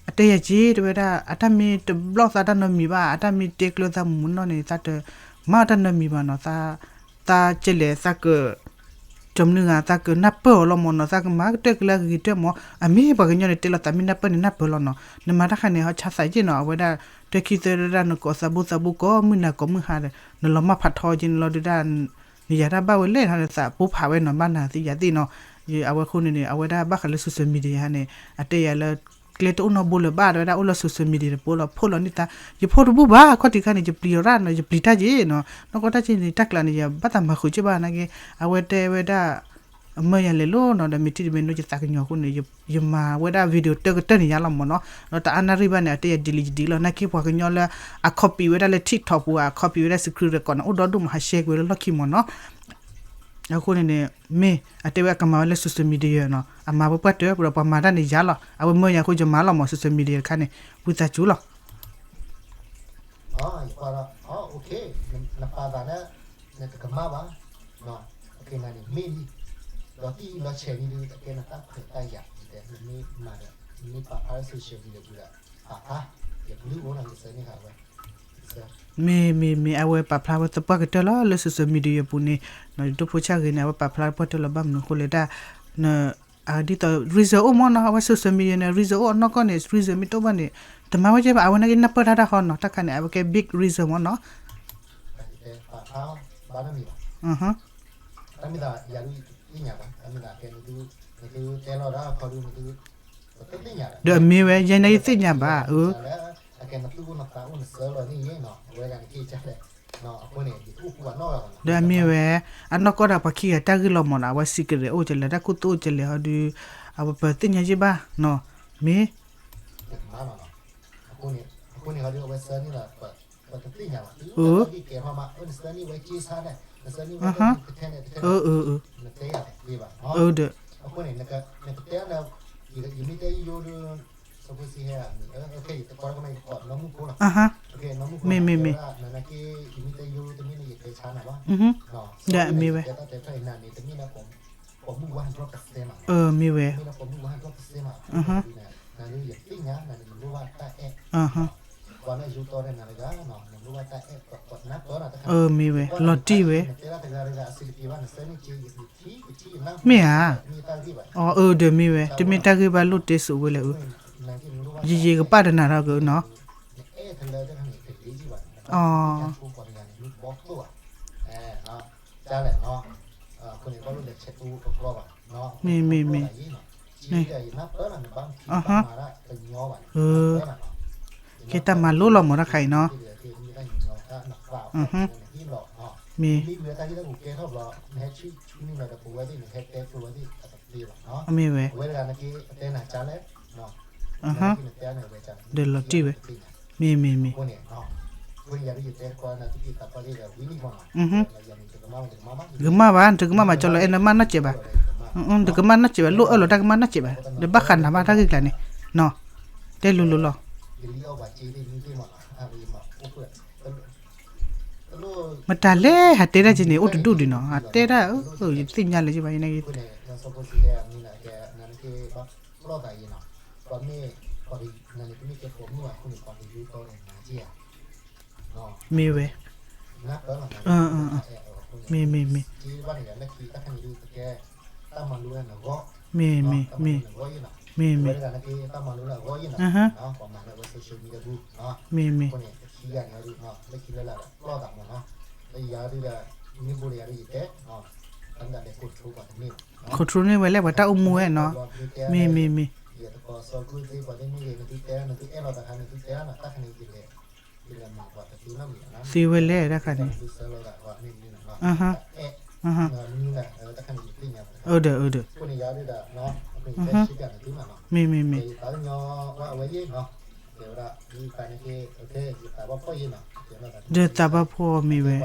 အတဲယၤက့ၤ တဲဝဲဒၣ် အတၢ်မ့ၢ်တ block သးတၢ်နီတမံၤဘၣ် အတၢ်မ့ၢ်တဲကျၢၤသးမုၢ်နီၢ်န့ၣ် သးတမၤတၢ်နီတမံၤဘၣ်နီၤ သးကဲလဲၣ်သးက ကၠီမနုၤဂၤ သးကနၢ်ပၢၢ်အီၤလီၤမ့ၢ်နီၤ သးကမၤကတၢၢ်ကလၢအဂ့ၤကတၢၢ်မ့ၢ် အမ့ၢ်ပှၤကညီန့ၣ် တဲလီၤသးမ့ၢ်နၢ်ပၢၢ်န့ၣ် နၢ်ပၢၢ်လီၤနီၤ နမၤတၢ်ခါန့ၣ် ဟီဆါသးယ့ၢ်နီၤ အဝဲဒၣ် တၢ်ခံသၢဒၣ် နကိးသးဘိသးဘိကိးမုၢ်နၤကိးမုၢ်ဟါဒီး နလီၤမၢ်ဖးထီက့ၤန့ၣ်လီၤဒုးဒၣ် နယၤတၢ်ဘၣ်ဝဲလဲၣ် နသးပိၢ်ဖးဝဲနီၤ ဘၣ်နၤသ့ၣ်ယၤသ့ၣ်နီၤ အဝဲအဃိန့ၣ်န့ၣ် အဝဲဒၣ်ဘၣ်ဃးလၢ social media ဟါန့ၣ် အတဲယၤလၢ ကျဲတအိၣ်နီတဘိလၢၤဘၣ် တဲဝဲဒၣ်အိၣ်လၢ social media တဘိလီၤ ဖိးလီၤန့ၢ်သး ယဖိတဘူၣ်ဘၣ် ခီၣ်ထံးခါန့ၣ် ယပျံၤအီၤရၣ်နီၤ ယပျံၤတၢ်က့ၤနီၤ နီၢ်ကီၢ်တၢ်က့ၤန့ၣ် တၢ်ကျးန့ၣ် ယဘၣ်သးမၤဃုာ်က့ၤဘၣ်နာ်က့ အဝဲတဲဝဲဒၣ် အမၢယၤလဲၤလိၤနီၤ ဒီးမ့ၢ်ထံၣ်တမ့ၢ်နိ ယသးကညီၤအဃိန့ၣ် ယမၤဝဲဒၣ် video တၢ်ကတၢၢ်န့ၣ်ယါလီၤမ့ၢ်နီၤ ဒီးတအါနၣ်ရံၣ်ဘၣ်န့ၣ် အတဲယၤ delete ယ delete လီၤ နာ်က့ပှၤကညီလၢ အ copy ဝဲဒၣ်လၢ TikTok ပူၤ အ copy ဝဲဒၣ် screen record န့ၣ် အိၣ်ဒီဒူၣ်မး ဟး share ကွံာ်လၢလီၢ်ခံမ့ၢ်နီၤ အဃိန့ၣ်န့ၣ် မ့ၢ်အတဲဝဲအကမၤဝဲလၢ social media နီၤ အမၤဝဲပှၢ်တၢၢ် ဒီးပှၤမၤတၢ်န့ၣ်ယါလီၤ အဝဲမၢယၤအဃိ ယမၤလီၤမ့ၢ် social media တခါန့ၣ် ဝံသးစူၤလီၤ နပာ်သးလၢ နတကမၣ်ဘၣ် နန့ၣ်မ့ၢ်လံ ဒီးတံၢ်အံၤလီၤဆဲးန့ၣ်ဒုး အကဲနတၢ်ခွဲးတၢ်ယာ်ဒ်လဲၣ်, နမ့ၢ်မၤဒီး နမ့ၢ်ပာ်ဖျါလၢ social media ပူၤဒီး ပာ်ဖျါ ယကလုၢ်အိၣ်နီၤ ယဆၢန့ၢ်ဃာ်ဝဲ မ့ၢ်မ့ၢ်မ့ၢ် အဝဲပာ်ဖျါဝဲသပှၢ်ကတၢၢ်လီၤ လၢ social media ပူၤန့ၣ်, ဒိၣ်ဖိဆၣ်ဂ့ၤန့ၣ် အဝဲပာ်ဖျါသပှၢ်ကတၢၢ်လီၤ ဘၣ်မနုၤအဃိလဲၣ်ဒၣ် ဒ်သိး reason အိၣ်မ့ၢ်နီၤ အဝဲ social media န့ၣ် reason အိၣ် အနီၢ်ကီၢ်န့ၣ် reason မ့ၢ်တအိၣ်ဘၣ်န့ၣ် တမၤဝဲကဲဘၣ် အဝဲန့ၣ်က့နၢ်ပၢၢ်တၢ်တၢ်ဃီနီၤ တၢ်ခါန့ၣ် အဝဲကဲ big reason မ့ၢ်နီၤ တမ့ၢ်သးယၤဒုးသ့ၣ်ညါဘၣ်, တမ့ၢ်သးကဲနသုတဲလီၤဒီးခီဒုးနသု ဒီးအမ့ၢ်ဝဲ ယဲန့ၣ်ယသ့ၣ်ညါဘၣ်, အၢ ဒီးအမ့ၢ်ဝဲ အနီၢ်ကီၢ်ဒၣ်ပှၤခံဂၤတၢ်ဂ့ၢ်လီၤမ့ၢ်နီၤ အဝဲ secret အိၣ်ကလဲၣ် တၢ်ခူသူၣ်အိၣ်ကလဲၣ်ဟီဒုး အဝဲပသ့ၣ်ညါယ့ၢ်ဘၣ်နီၤ, မ့ၢ် ဒီး မ့ၢ်မ့ၢ်မ့ၢ်, ဒီးအမ့ၢ်ဝဲ, မ့ၢ်ဝဲ, မ့ၢ်ဝဲ, လီၤတံၢ်ဝဲ, မ့ၢ်ဧါ, အၢ ဒီးမ့ၢ်ဝဲ တမ့ၢ်တၢ်ဂ့ၢ်ဘၣ်လိၣ်တဲစိးဝဲလဲၣ်, ယယကပာ်တနၤထီၣ်ကနီၤ, အ မ့ၢ်မ့ၢ်မ့ၢ်, ကဲတၢ်မၤလိလီၤမ့ၢ်တၢ်ခါအံၤနီၤ, မ့ၢ်, မ့ၢ်ဝဲ, ဒီးလီၤတံၢ်ဝဲ, မ့ၢ်မ့ၢ်မ့ၢ်, တကမၣ်ဘၣ် တကမၣ်ဘၣ် ကၠီလီၤအဲၣ် နမၣ်နီၢ်စဲးဘၣ်, တကမၣ်နီၢ်စဲးဘၣ် လိၣ်အၢၣ်လီၤတၢ်ကမၣ်နီၢ်စဲးဘၣ်, ဒီးဘၣ်ဃးနၤဘၣ်တၢ်ဂ့ၢ်ကျါန့ၣ်, နီၤ, တဲလိၤလိၤလီၤ, မတၤလဲၣ် ဟးတဲတၢ်က့န့ၣ် အိၣ်တဒူၣ်ဒံးနီၤ ဟးတဲတၢ်, ယသ့ၣ်ညါလၢၤဘၣ် ယန့ၣ်, မ့ၢ်ဝဲ, မ့ၢ်မ့ၢ်မ့ၢ်, မ့ၢ်မ့ၢ်မ့ၢ်, မ့ၢ်မ့ၢ်မ့ၢ်, မ့ၢ်မ့ၢ်, control န့ၢ်ဝဲလၢပှၤတၢ်အိၣ်မူဝဲနီၤ, မ့ၢ်မ့ၢ်မ့ၢ်, သ့ဝဲလဲၣ်တၢ်ခါန့ၣ်, အၢ ဒီး အၢ ဒီး, မ့ၢ်မ့ၢ်မ့ၢ်, ဒီးသးဘၣ်ဖှီၣ်မ့ၢ်ဝဲ,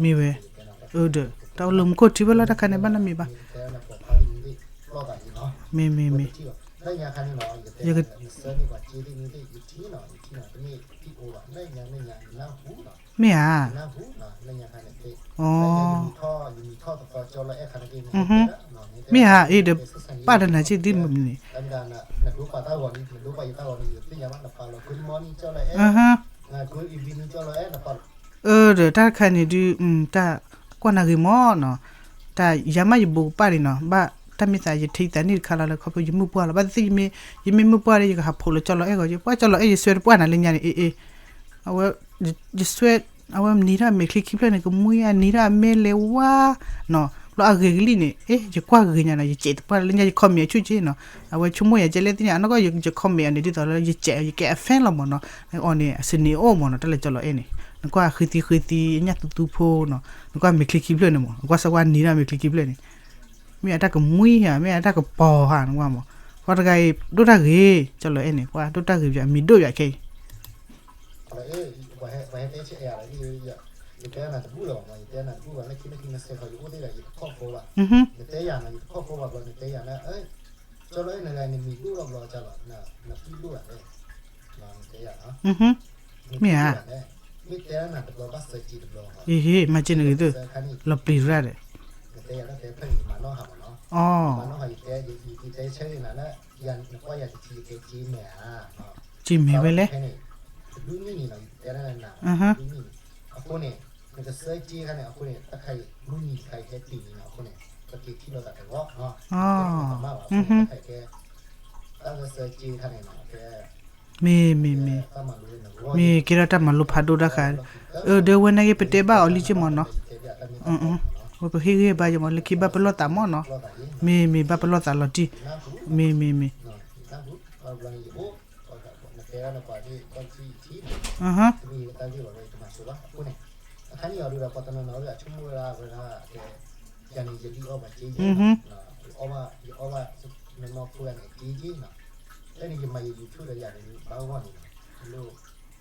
မ့ၢ်ဝဲ, အၢ ဒီး တၢ်အိၣ်လၢမူခိၣ်ထံဝဲလီၤ တၢ်ခါန့ၣ် ဘၣ်နီတမံၤဘၣ်, မ့ၢ်မ့ၢ်မ့ၢ်, ယက မ့ၢ်ဧါ, မ့ၢ်ဧါ, အ့ ဒီး ပာ်တနၤက့ၤသုမ့ၢ်န့ၣ်, အၢ ဒီးတၢ်တခါန့ၣ်ဒုး တၢ်ကွၢ်နၤဂ့ၤမ့ၢ်နီၤ, တၢ်ယၤမးယဘိးကပာ်န့ၣ်နီၤ, ဘၣ်တၢ်မ့ၢ်သးယထံသးန့ၣ်တခါလီၤလၢခီဖျိယမုၢ်ပှၢ်လီၤ, ဘၣ်သ့ၣ်သ့ၣ်ယမ့ၢ်မုၢ်ပှၢ်ဒီး ယကဟးဖိးလၢကၠီလီၤအဲၣ်ဂီၤက့ၤ, ပှၢ်ကၠီလီၤအဲၣ် ယဆွဲတပှၢ်နၤလၢညါန့ၣ် အ့ အ့ အဝဲ ယဆွဲ အဝဲနံၤထီၣ်အမဲာ်ချံခံဖျၢၣ်န့ၣ် ကမှံအနံၤထီၣ်အမဲာ်လဲၤဝါ နီၤ, ဘျီအဂ့ၤကလံၣ်န့ၣ် အ့ ယကွၢ်ဂ့ၤညါနီၤ, ယစဲးတပှၢ်လၢညါ ယ comment အဆူၣ်က့နီၤ, အဝဲဆိကမိၣ်ယၤကဲလဲၣ်သ့ၣ်ညါ, အနီၢ်ကီၢ်ယ comment အီၤန့ၣ် ဒ်သိးလၢယစဲး ယကဲအ fan လီၤမ့ၢ်နီၤ, အီၤန့ၣ် အစနေအိၣ်မ့ၢ်နီၤ, တၢ်လၢကၠီလီၤအဲၣ်န့ၣ် နကွၢ်ဃံသံဃံသံ အညၣ်သူသူဖိနီၤ, နကွၢ်မဲာ်ချံခံဖျၢၣ်န့ၣ်မ့ၢ် နကွၢ်စၢ်ကွၢ်နံၤထီၣ်မဲာ်ချံခံဖျၢၣ်န့ၣ် မ့ၢ်အတၢ်ကမှံဧါ မ့ၢ်အတၢ်ကပီၤဧါ နကွၢ်မ့ၢ်, ပှၤတဂၤအံၤ ဒိၣ်တၢ်ဂ့ၤ ကၠီလီၤအဲၣ်န့ၣ် ပှၤဒိၣ်တၢ်ဂ့ၤ ပှၤမံၤဒိၣ်ယၤခဲအံၤ မ့ၢ်ဧါ, မ့ၢ်ဧါ, အ့ မၤစ့န့ၣ်ဂ့ၤသု, လီၤပျံၤရၣ်ဒီး, အီ, စ့မဲာ်ဝဲလဲၣ်, အီ, မ့ၢ်မ့ၢ်မ့ၢ်, မ့ၢ်ကဲထီၣ်တၢ်မၤလိဖးဒိၣ်တၢ်ဃး, အၢ ဒီးဝဲနာ်က့ပတဲဘၣ်အီၤလံက့မ့ၢ်နီၤ, ဝဲပဟ့ၣ်ဂံၢ်ဘါယမ့ၢ် လၢခံဘၣ်ပလီၢ်သးမ့ၢ်နီၤ, မ့ၢ်မ့ၢ်ဘၣ်ပလီၢ်သးလီၤတံၢ်, မ့ၢ်မ့ၢ်မ့ၢ်, မ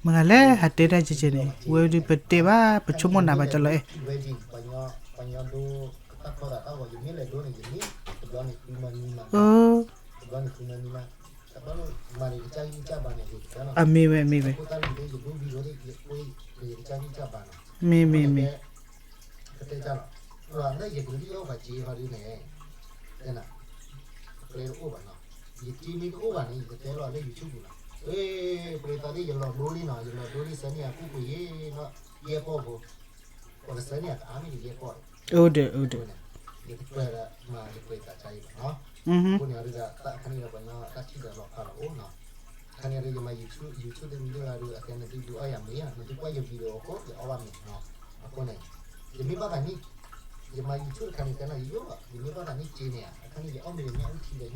့ၢ်ဂၤလဲၣ် ဟးတဲတၢ်ကဲကဲန့ၣ် ဝဲဒုးပတဲဘၣ် ပဆိကမိၣ်နၤဘၣ်ကၠီလီၤအဲၣ်, အၢ, အမ့ၢ်ဝဲ အမ့ၢ်ဝဲ, မ့ၢ်မ့ၢ်မ့ၢ်, အိၣ်ဒီး အိၣ်ဒီ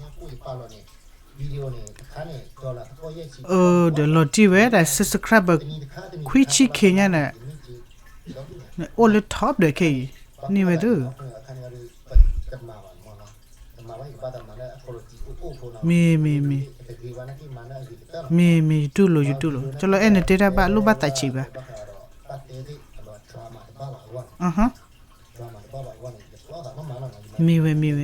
း, အၢ ဒီးလီၤတံၢ်ဝဲဒၣ် subscriber ခွံဆံခံညါန့ၣ်, နအိၣ်လၢ top ဒီးခဲအံၤ, န့ၢ်ဝဲသု, မ့ၢ်မ့ၢ်မ့ၢ်, မ့ၢ်မ့ၢ် ယတူၢ်လိာ် ယတူၢ်လိာ် ကၠီလီၤအဲၣ် နတဲတၢ်ဘၣ်လိၣ်ဘၣ်သးဆံးဘၣ်, မ့ၢ်ဝဲ မ့ၢ်ဝဲ,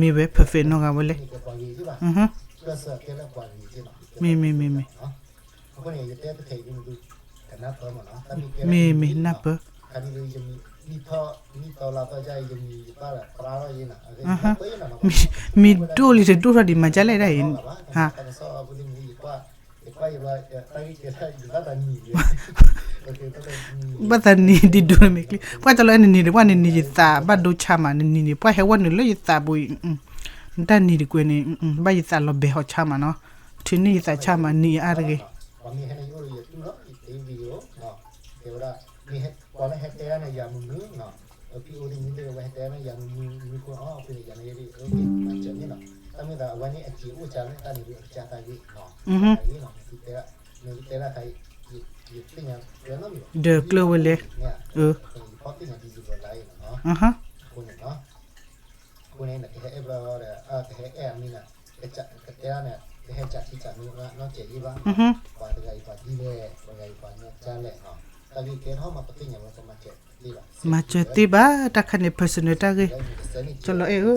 မ့ၢ်ဝဲ perfect နီၢ်ဂၤဝဲလဲၣ်, မ့ၢ်မ့ၢ်မ့ၢ်မ့ၢ်, မ့ၢ်မ့ၢ် နၢ်ပၢၢ်, မ့ၢ်ဒိၣ်လံတဒိၣ်ထီၣ်ဒံးမၤကလဲၣ်ဒၣ်အံၤ, ဘၣ်သးနံၤဒံးဒိၣ်န့ၣ်မ့ၢ်ကျံ, ပှၢ်ကၠီလီၤအဲၣ် နနံၤဒီး ပှၢ်နနံၤယသးဘၣ်ဒိဆါမး နနံၤန့ၣ် ပှၢ်ဟဲဝဲနုာ်လၢယသးပူၤအံၤ, နတၢ်နံၤတကွဲးန့ၣ် ဘၣ်ယသးလီၤဘဲဟီၣ်ဆါမးနီၤ, ထုးန့ၢ်ယသးဆါမး နံၤအါတဂ့ၤ ဒီးကျၢၤဝဲလဲၣ်, အၢ, မၤစၢၤသ့ဘၣ် တၢ်ခါန့ၣ် personal တၢ်ဂ့ၢ်, ကၠီလီၤအဲၣ်ဧၢ,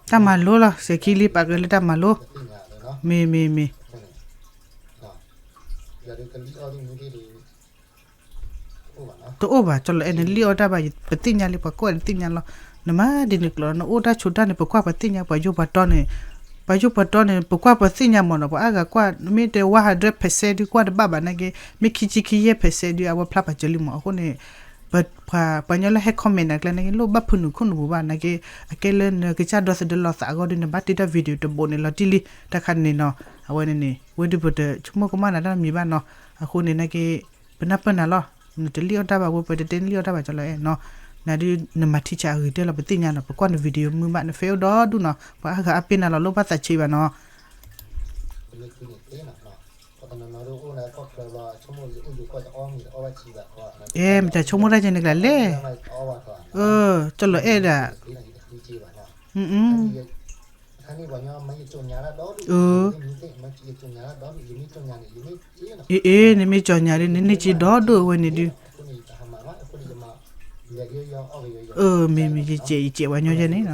တၢ်မၤလိလီၤ စဲးခံလံ ပာ်ကဲလၢတၢ်မၤလိ, မ့ၢ်မ့ၢ်မ့ၢ် တအိၣ်ဘၣ် ကၠီလီၤအဲၣ် နလံၣ်အီၣ်တၢ်ဘၣ် ပသ့ၣ်ညါလံ ပှၤကိးဂၤဒဲးသ့ၣ်ညါလီၤ, နမၤဒ်န့ၣ်ကျိၤ နအိၣ်တၢ်ဆိးတၢ်န့ၣ် ပကွၢ်ပသ့ၣ်ညါ ပှၤယိၣ်ပှၤတီန့ၣ်, ပှၤယိၣ်ပှၤတီန့ၣ် ပကွၢ်ပသ့ၣ်ညါမ့ၢ်နီၤ ပှၤအါဂၤကွၢ် မ့ၢ်တဲ one hundred percent ဒုးကွၢ်တဘၣ်ဘၣ်နာ်က့ မ့ၢ်ခံဆံခံယဲၢ် percent ဒုး အဝဲဖျါပာ်စၢၤလံမ့ၢ် အဃိန့ၣ် ပှၤညီလၢဟဲ comment နၤကျဲနာ်က့ လိၣ်ဘၣ်ဖုးနုာ်ခိၣ်နူာ်ပူၤဘၣ်နာ်က့ အကဲလၢနကစၢ်ဒီသဒၢလီၤသးအဂီၢ်ဒုး နဘၣ်တ့တၢ် video တဘိန့ၣ်လီၤတံၢ်လံ တၢ်ခါန့ၣ်နီၤ အဝဲန့ၣ်န့ၣ် ဝဲဒုးပတဆိကမိၣ်ကမၣ်နၤတၢ်တမံၤဘၣ်နီၤ အဃိန့ၣ်နာ်က့ ပနၢ်ပၢၢ်နၤလီၤ, နတလံၣ်အီၣ်တၢ်ဘၣ်ဝဲ ပတတဲနလံၣ်အီၣ်တၢ်ဘၣ်ကၠီလီၤအဲၣ်နီၤ, နဒုးနမၤထံဆးအဂ့ၤတဲလီၤ ပသ့ၣ်ညါနီၤ ပကွၢ်န video မုာ်ဘၣ် န Facebook ဒီဒူၣ်နီၤ ပှၤအါဂၤအါပ့ၤနၤလီၤ လိၣ်ဘၣ်သးဆံးဘၣ်နီၤ အဲ မတၤဆိကမိၣ်တၢ်ကဲန့ၣ်ကျါလဲၣ်, ကၠီလီၤအဲၣ်ဒၣ်, အ အ့ အ့ နမ့ၢ်ကၠီညါဒုး နန့ၢ်က့ဒီဒိၣ်ဝဲန့ၣ်ဒုး, အၢ မ့ၢ်မ့ၢ် ယကဲး ယကဲးဝဲညီယဲန့ၣ်နီၤ,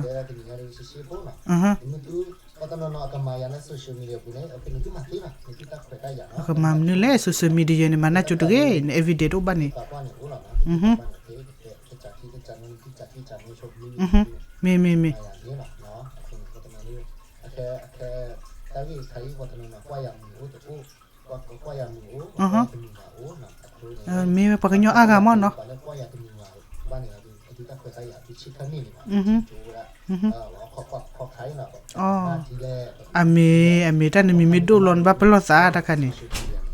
အကမၤမနုၤလဲၣ် social media န့ၣ် မၤနၢ်ကၠိတဂ့ၤ န evidence တအိၣ်ဘၣ်န့ၣ်, မ့ၢ်မ့ၢ်မ့ၢ်, မ့ၢ်ဝဲပှၤကညီအါဂၤမ့ၢ်နီၤ, အမ့ၢ်ဝဲပှၤကညီအါဂၤမ့ၢ်နီၤ, အမ့ၢ် အမ့ၢ်တၢ်နမံၤမ့ၢ်ဒိၣ်လီၤ နဘၣ်ပလီၢ်သးတၢ်ခါန့ၣ်,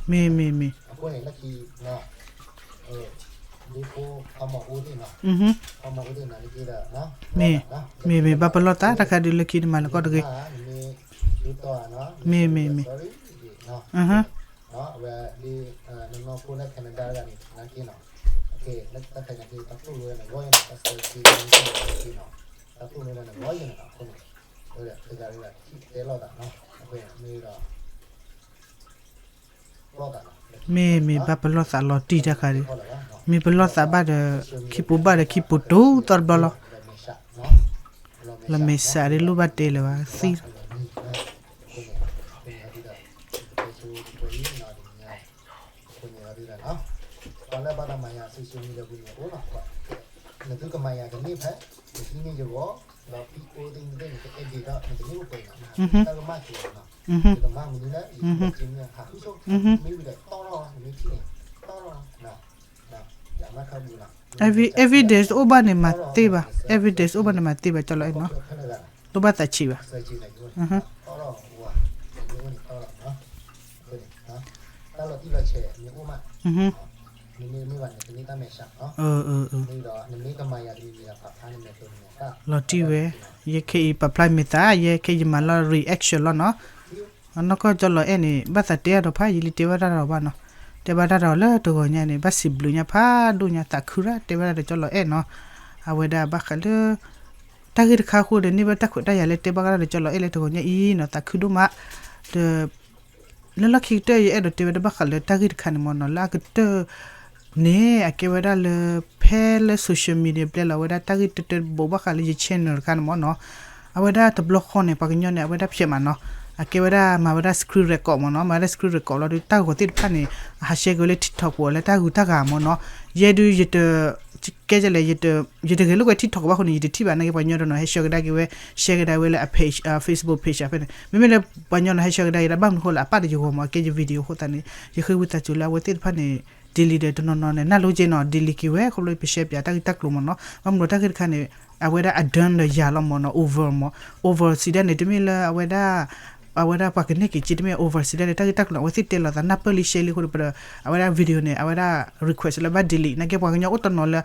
မ့ၢ်မ့ၢ်မ့ၢ်, မ့ၢ်မ့ၢ်မ့ၢ် မ့ၢ်မ့ၢ်မ့ၢ် ဘၣ်ပလီၢ်သးတၢ်ခါဒုးလၢခံနမၤလၢကီၢ်တဂ့ၤ, မ့ၢ်မ့ၢ်မ့ၢ်, မ့ၢ်မ့ၢ်ဘၣ်ပလီၢ်သးလီၤတံၢ်တၢ်ခါဒုး, မ့ၢ်ပလီၢ်သးဘၣ်ဒီး ခံပူၤဘၣ်ဒီးခံပူၤတူာ်သီတဘျီလီၤ, လီၤမဲာ်ဆှးဒ်လိၣ်ဘၣ်တဲလၢၤဘၣ်သံ evidence အိၣ်ဘၣ်န့ၣ်မၤသ့ဘၣ်, evidence အိၣ်ဘၣ်န့ၣ်မၤသ့ဘၣ် ကၠီလီၤအဲၣ်နီၤ, တဘၣ်သးဆံးဘၣ်, လီၤတံၢ်ဝဲ, ယဲခဲအံၤပာ်ဖျါမဲာ်သး ယဲခဲယမၤလီၤ reaction လီၤနီၤ, အနီၢ်ကီၢ်ကၠီလီၤအဲၣ်န့ၣ် ဘၣ်သးတဲအါဒီးဖးယံာ်လံ တဲဘၣ်တၢ်ဒီးဘၣ်နီၤ, တဲဘၣ်တၢ်ဒီးလၢတဂီၤညါန့ၣ် ဘၣ်စံးဘျုးညါဖးဒိၣ်ညါ သးခုရၣ် တဲဘၣ်တၢ်ဒီးကၠီလီၤအဲၣ်နီၤ, အဝဲဒၣ်ဘၣ်ဃးလၢ တၢ်ဂ့ၢ်တခါအဃိဒီး န့ၢ်ဘၣ်တၢ်ခွဲးတၢ်ယာ်လၢတဲဘၣ်ကဒီးဒီးကၠီလီၤအဲၣ်လၢတဂီၤညါအံၤနီၤ သးခုဒိၣ်မး, ဒီး လၢလီၢ်ခံကတၢၢ် ယအဲၣ်ဒိးတဲဝဲဒၣ်ဘၣ်ဃးလၢတၢ်ဂ့ၢ်တခါန့ၣ်မ့ၢ်နီၤ လၢအကတၢၢ်န့ၣ် အကဲဝဲဒၣ်လၢ ဖဲလၢ social media ပျဲလီၤဝဲဒၣ်တၢ်ဂ့ၢ်တၢတၢတဘိဘၣ်ဃးလၢယ channel တခါန့ၣ်မ့ၢ်နီၤ, အဝဲဒၣ်တဘျီဃီန့ၣ် ပှၤကညီန့ၣ် အဝဲဒၣ်ဖျဲးမးနီၤ, အကဲဝဲဒၣ်မၤဝဲဒၣ် screen record မ့ၢ်နီၤ, မၤဝဲဒၣ် screen record လီၤဒီး တၢ်ဂီၤသ့ၣ်တဖၣ်န့ၣ် အဟး share က့ၤဝဲလၢ TikTok ပူၤလၢတၢ်ဂုၤတၢ်ဂၤမ့ၢ်နီၤ, ယဲဒုးယတ ကဲလဲၣ် ယတဂဲၤလိာ်ကွဲ TikTok ဘၣ်အဃိန့ၣ် ယတထံၣ်ဘၣ် နာ်က့ပှၤကညီတနီၤ ဟဲ share ကဒါက့ၤဝဲ share ကဒါဝဲလၢအ page, Facebook page ဖဲန့ၣ် မ့မ့ၢ်လၢပှၤကညီနီၤ ဟဲ share ကဒါက့ၤဒၣ် ဘၣ်မနုၤဃိလၢအပၣ်ဒီးယဂီၢ်မ့ၢ် အကဲယ video အဃိသတးန့ၣ် ယဃ့ဝံသးစူၤလၢအဝဲသ့ၣ်တဖၣ်န့ၣ် delete ဒီးတနီၤနီၤန့ၣ် နၢ်လိက့နီၤ delete က့ၤဝဲ ခီဖျိပ share ပၠးတၢ်ဂ့ၢ်တၢ်ကျိၤမ့ၢ်နီၤ, ဘၣ်မနုၤတၢ်ဂ့ၢ်တခါန့ၣ် အဝဲဒၣ်အ done ဒီးယၤလီၤမ့ၢ်နီၤ over မ့ၢ် over စံးဒၣ်န့ၣ် တမ့ၢ်လၢအဝဲဒၣ် အဝဲဒၣ်ပှၤကနဲၣ်က့ၤက့ တမ့ၢ် over စံးဒၣ်န့ၣ် တၢ်ဂ့ၢ်တၢ်ကျိၤန့ၣ် အဝဲသ့ၣ်တဲလီၤသး နၢ်ပၢၢ်လံ share လံအဃိဒီး အဝဲဒၣ် video န့ၣ် အဝဲဒၣ် request လၢဘၣ် delete နာ်က့ပှၤကညီအိၣ်တနီၤလၢ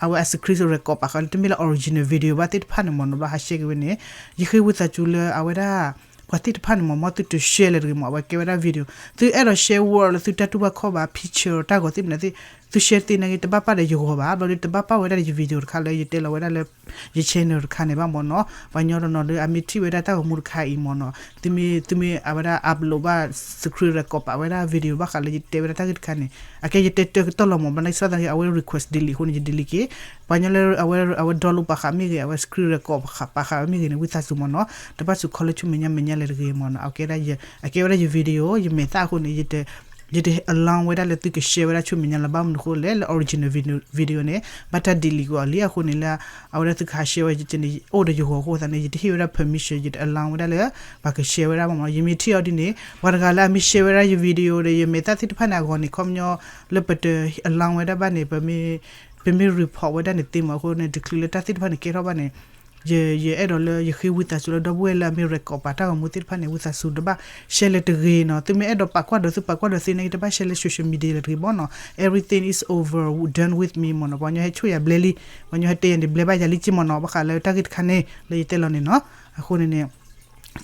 အဝဲအ screen record ပာ်ဃာ်လၢတမ့ၢ်လၢ original video ဘၣ်သ့ၣ်တဖၣ်န့ၣ်မ့ၢ်နီၤ ဘၣ်ဟး share က့ၤဝဲန့ၣ် ယဃ့ဝံသးစူၤလၢအဝဲဒၣ် ပှၤသ့ၣ်တဖၣ်န့ၣ်မ့ၢ် မ်သုတ share လၢၤတဂ့ၤမ့ၢ် အဝဲကဲဝဲဒၣ် video သုအဲၣ်ဒိး share word လၢသုတၢ်တူၢ်ဘၣ်ခီၣ်ဘၣ် picture တၢ်ဂီၤသ့ၣ်မနုၤသ့ၣ် သု share သ့နာ်က့ တဘၣ်ပၣ်ဒီးယဂီၢ်ဘၣ် ဘျီဒီး တဘၣ်ပၣ်ဝဲဒၣ်ဒီးယ video တခါလၢယတဲလီၤဝဲဒၣ်လၢ ယ channel တခါန့ၣ်ဘၣ်မ့ၢ်နီၤ ပှၤကညီတနီၤဒီး အမ့ၢ်ထံၣ်ဝဲဒၣ်တၢ်ဂီၤမူတခါအံၤမ့ၢ်နီၤ သုမ့ၢ် သုမ့ၢ်အဝဲဒၣ် upload ဘၣ် screen record ပာ်ဝဲဒၣ် video ဘၣ်ဃးလၢယတဲဝဲဒၣ်တၢ်ဂ့ၢ်တခါန့ၣ် အကဲယတဲတၢ်ကတီၢ်လီၤမ့ၢ် ဘၣ်ဆၣ်သနာ်က့ အဝဲ request delete အဃိန့ၣ် ယ delete က့ၤ ပှၤကညီလၢအဝဲ အဝဲ download ပာ်ဃာ်မ့ၢ်ဂ့ၤ အဝဲ screen record ပာ်ဃာ်မ့ၢ်ဂ့ၤန့ၣ် ဝံသးစူၤမ့ၢ်နီၤ တဘၣ်စူၤခီလၢဆူမဲာ်ညါမဲာ်ညါလၢၤတဂ့ၤမ့ၢ်နီၤ အကဲဒၣ် အကဲဝဲဒၣ်ယ video ယမဲာ်သၣ်အဃိန့ၣ် ယတ allow ဝဲဒၣ်လၢသုက share ဝဲဒၣ်ဆူမဲာ်ညါလၢၤ ဘၣ်မနုၤအဃိလဲၣ် လၢ original video န့ၣ် ဘၣ်တၢ် delete ကွံာ်အီၤလံအဃိန့ၣ်လၢ အဝဲဒၣ်သုကဟး share ဝဲန့ၣ် အိၣ်ဒီးယဂီၢ်အဃိသတးန့ၣ် ယတဟ့ၣ်ဝဲဒၣ် permission ယတ allow ဝဲဒၣ်လၢ ပှၤက share ဝဲဒၣ်မ့ၢ်နီၤ ယမ့ၢ်ထံၣ်အီၤဒ်န့ၣ် ပှၤတဂၤလၢအမ့ၢ် share ဝဲဒၣ်ယ video ဒီးယမဲာ်သၣ်သ့ၣ်တဖၣ်န့ၣ်အဂီၢ်န့ၣ် ခီပညီ လၢပတ allow ဝဲဒၣ်ဘၣ်န့ၣ် ပမ့ၢ် ပမ့ၢ် report ဝဲဒၣ်န့ၣ်သ့မ့ၢ်အဃိန့ၣ် တချုးလၢတၢ်သ့ၣ်တဖၣ်န့ၣ်ကဲထီၣ်ဘၣ်န့ၣ် ယ ယအဲၣ်ဒိးလၢ ယဃ့ဝံသးစူၤလၢဒီပုၢ်ဝဲၢ်လၢအမ့ၢ် record ပာ်တၢ်ဂီၤမူသ့ၣ်တဖၣ်န့ၣ် ဝံသးစူၤတဘၣ် share လၢၤတဂ့ၤနီၤ သုမ့ၢ်အဲၣ်ဒိးပာ်ကွၢ်ဒီးသုပာ်ကွၢ်ဒီးသ့န့ၣ် တဘၣ် share လၢ social media လၢၤတဂ့ၤမ့ၢ်နီၤ everything is over done with me မ့ၢ်နီၤ ပှၤကညီဟဲဆိၣ်ယၤဘျဲလံ ပှၤကညီဟဲတဲယၤန့ၣ် ဘျဲဘၣ်ယၤလံက့မ့ၢ်နီၤ ဘၣ်ဃးလၢတၢ်ဂ့ၢ်တခါန့ၣ် လၢယတဲလီၤန့ၣ်နီၤ အဃိန့ၣ်န့ၣ်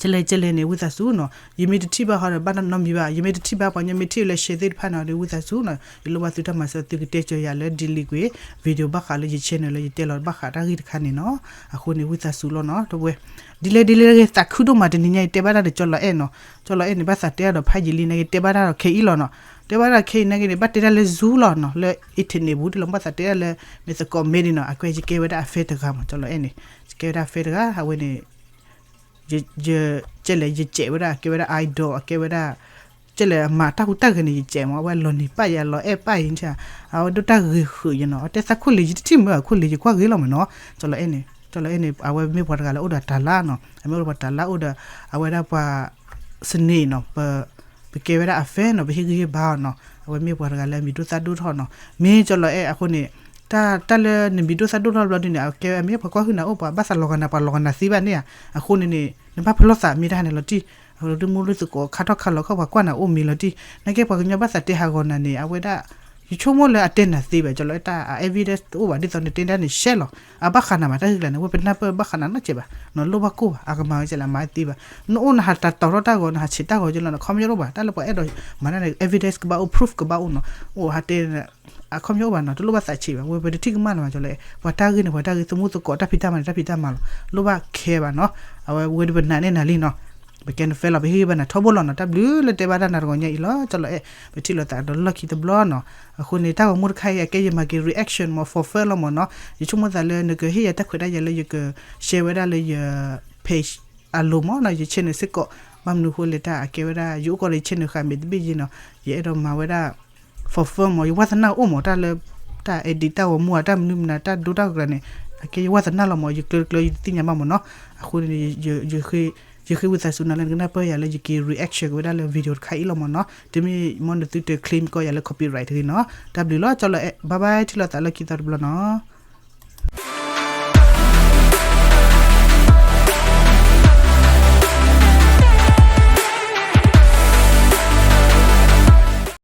ကလဲၣ်ကလဲၣ်န့ၣ် ဝံသးစူၤနီၤ ယမ့ၢ်တထံၣ်ဘၣ်ဟီဒီး ဘၣ်တၢ်နီတမံၤဘၣ် ယမ့ၢ်တထံၣ်ဘၣ် ပှၤကညီမ့ၢ်ထံၣ်လၢ share သ့ၣ်တဖၣ်န့ၣ်ဒီး ဝံသးစူၤနီၤ ယလိၣ်ဘၣ်သုတၢ်မၤစၢၤ သုကတဲကၢၤယၤလၢ delete ကွံာ် video ဘၣ်ဃးလၢယ channel လၢယတဲလီၤဘၣ်ဃးတၢ်ဂ့ၢ်တခါန့ၣ်နီၤ အဃိန့ၣ် ဝံသးစူၤလီၤနီၤ တဝဲ ဒ်လဲၣ်ဒ်လဲၣ်တဂ့ၤ သးခုဒိၣ်မးတနံၤညါအံၤ တဲဘၣ်တၢ်ဒီးကၠီလီၤအဲၣ်နီၤ ကၠီလီၤအဲၣ်န့ၣ် ဘၣ်သးတဲအါဒီးဖးယံာ်လံ နာ်က့တဲဘၣ်တၢ်ဒီးခဲအံၤလီၤနီၤ တဲဘၣ်ဒၣ်ခဲအံၤနာ်က့န့ၣ် ဘၣ်တဲဒၣ်လၢ Zoom လီၤနီၤ, လၢ internet ပူၤဒ်လီၤ ဘၣ်သးတဲဒၣ်လၢ မ့ၢ်သကိးမ့ၢ်ဒ်နီၤ, အကွဲးယကဲဝဲဒၣ်အ fan တဂၤမး ကၠီလီၤအဲၣ်န့ၣ်, ယကဲဝဲဒၣ် fan တဂၤ အဝဲန့ၣ် ယ ကဲလဲၣ် ယစဲးဝဲဒၣ် အကဲဝဲဒၣ် idol အကဲဝဲဒၣ် ကဲလဲၣ် အမၤတၢ်ဟူးတၢ်ဂဲၤန့ၣ် ယစဲးမး, အဝဲလီၤနံၤပာ်ယၤ လီၤအဲၣ်ပာ်ယၤ အဝဲဒိၣ်တၢ်ဂ့ၤဃုာ်ယနီၤ, အတဲသးခိၣ်လံၤ ယတထံၣ်မၢအခိၣ်လံၤ ယကွၢ်ဂ့ၤလီၤမးနီၤ, ကၠီလီၤအဲၣ်န့ၣ်, ကၠီလီၤအဲၣ်န့ၣ် အဝဲမ့ၢ်ပှၤတဂၤလၢအိၣ်ဒီးတၤလါနီၤ, အမ့ၢ်အိၣ်ဒီးပှၤတၤလါအိၣ်ဒီး အဝဲဒၣ်ပှၤ စန့ၣ်နီၤ, ပ ပကဲဝဲဒၣ်အ fan နီၤ, ပဟ့ၣ်ဂံၢ်ဟ့ၣ်ဘါအီၤနီၤ, အဝဲမ့ၢ်ပှၤတဂၤလၢအမံၤဒိၣ်သၣ်ဒိၣ်ထီၣ်နီၤ, မ့ၢ်ကၠီလီၤအဲၣ်အဃိန့ၣ် တၢ် တၢ်လၢနမံၤဒိၣ်သၣ်ဒိၣ်ထီၣ်ဘျီဒ်န့ၣ် အကဲအမ့ၢ်ပှၤကွၢ်ဟုၣ်နၤအိၣ် ပှၤဘၣ်သးလီၤဂာ်နၤ ပှၤလီၤဂာ်နၤသ့ဘၣ်န့ၣ်ဧါ, အဃိန့ၣ်န့ၣ် နဘၣ်ပလီၢ်သးမ့ၢ်တၢ်န့ၣ်လီၤတံၢ်, အဃိဒ်မူလၢသကိးခါထီၣ်ခါလီၤခီၣ် ပှၤကွၢ်နၤအိၣ်မ့ၢ်လီၤတံၢ်, နာ်က့ပှၤကညီဘၣ်သးတဲဟးဂီၤနၤန့ၣ် အဝဲဒၣ် ယဆိကမိၣ်လၢအတဲနၤသ့ဘၣ် ကၠီလီၤအဲၣ်, တၢ်အ evidence တအိၣ်ဘၣ် ဒ်သိးနတဲဒၣ်န့ၣ် ရှဲလီၤ, အဘၣ်ဃးနၤဘၣ် တၢ်ဂ့ၢ်ကျါန့ၣ် ဝဲပနၢ်ပၢၢ်ဘၣ်ဃးနၤနီတစဲးဘၣ်, နလိၣ်ဘၣ်ကိၢ်ဘၣ် အကမၤဝဲကဲလဲၣ် အမၤသ့ဘၣ်, နအိၣ်နဟးတၢ်တီၤထီၣ်တၢ်ဂီၤ နဟးဆဲးတၢ်ဂီၤကၠီလီၤ အခီပညီတအိၣ်ဘၣ်, တၢ်လၢပှၤအဲၣ်ဒိးမၤတၢ်န့ၣ် evidence ကဘၣ်အိၣ် proof ကဘၣ်အိၣ်နီၤ, အိၣ်ဟးတဲ အခီပညီအိၣ်ဘၣ်နီၤ, တလိၣ်ဘၣ်သးဆံးဘၣ်, ဝဲပတထံၣ်ကမၣ်လၢၤဘၣ် ကၠီလီၤအဲၣ်, ပှၤတၢ်ဂ့ၢ်န့ၣ် ပှၤတၢ်ဂ့ၢ် သမူသကိးတၢ်ဖံးတၢ်မၤန့ၣ် တၢ်ဖံးတၢ်မၤလီၤ, လိၣ်ဘၣ် care ဘၣ်နီၤ, အဝဲဝဲဒၣ်ပနာ်န့ၢ်နၤလံနီၤ, ပကဲန fan လီၤ ပဟ့ၣ်ဂံၢ်ဘါနၤထီဘိလီၤနီၤ, တၢ်ဘျုးလၢတဲဘၣ်တၢ်နၤတဂီၤညါအံၤလီၤ ကၠီလီၤအဲၣ်, ပထံၣ်လိာ်သးဒီးလီၢ်ခံတဘျီနီၤ, အဃိန့ၣ် တၢ်ဂီၤမူတခါအံၤ အကဲယမၤက့ၤ reaction မး fulfill လီၤမးနီၤ, ယဆိကမိၣ်သးလၢနကဟ့ၣ်ယၤတၢ်ခွဲးတၢ်ယာ်လၢယက share ဝဲဒၣ်လၢယ page အလိၤမးနီၤ, ယ channel စ့ၢ်ကီး, ဘၣ်မနုၤဃိလဲၣ် တၢ်အကဲဝဲဒၣ် ယအိၣ်ကီးဒီးယ channel ဃာ်မ့ၢ်တဘ့ၣ်ယံၤနီၤ, ယအဲၣ်ဒိးမၤဝဲဒၣ် fulfill မး ယဝါသနာအိၣ်မး တၢ်လၢ တၢ် edit တၢ်ဂီၤမူ တၢ်မနုၤမနုၤ တၢ်ဒိတၢ်ဂၤန့ၣ် အကဲယဝါသနာလီၤမး, ယကျၢၤတကျၢၤယတသ့ၣ်ညါဘၣ်မးနီၤ, အဃိန့ၣ် ယဃ့ဝံသးစူၤနၤလၢနကနၢ်ပၢၢ်ယၤလၢယက့ၤ reaction က့ၤဝဲဒၣ်လၢ video တခါအံၤလီၤမးနီၤ, တမ့ၢ်မ်နသုတ claim ကီးယၤလၢ copyright တဂ့ၤနီၤ, တၢ်ဘျုးလီၤ ကၠီလီၤအဲၣ်, bye bye ထံၣ်လိာ်သးလီၢ်ခံသီတဘျီနီၤ.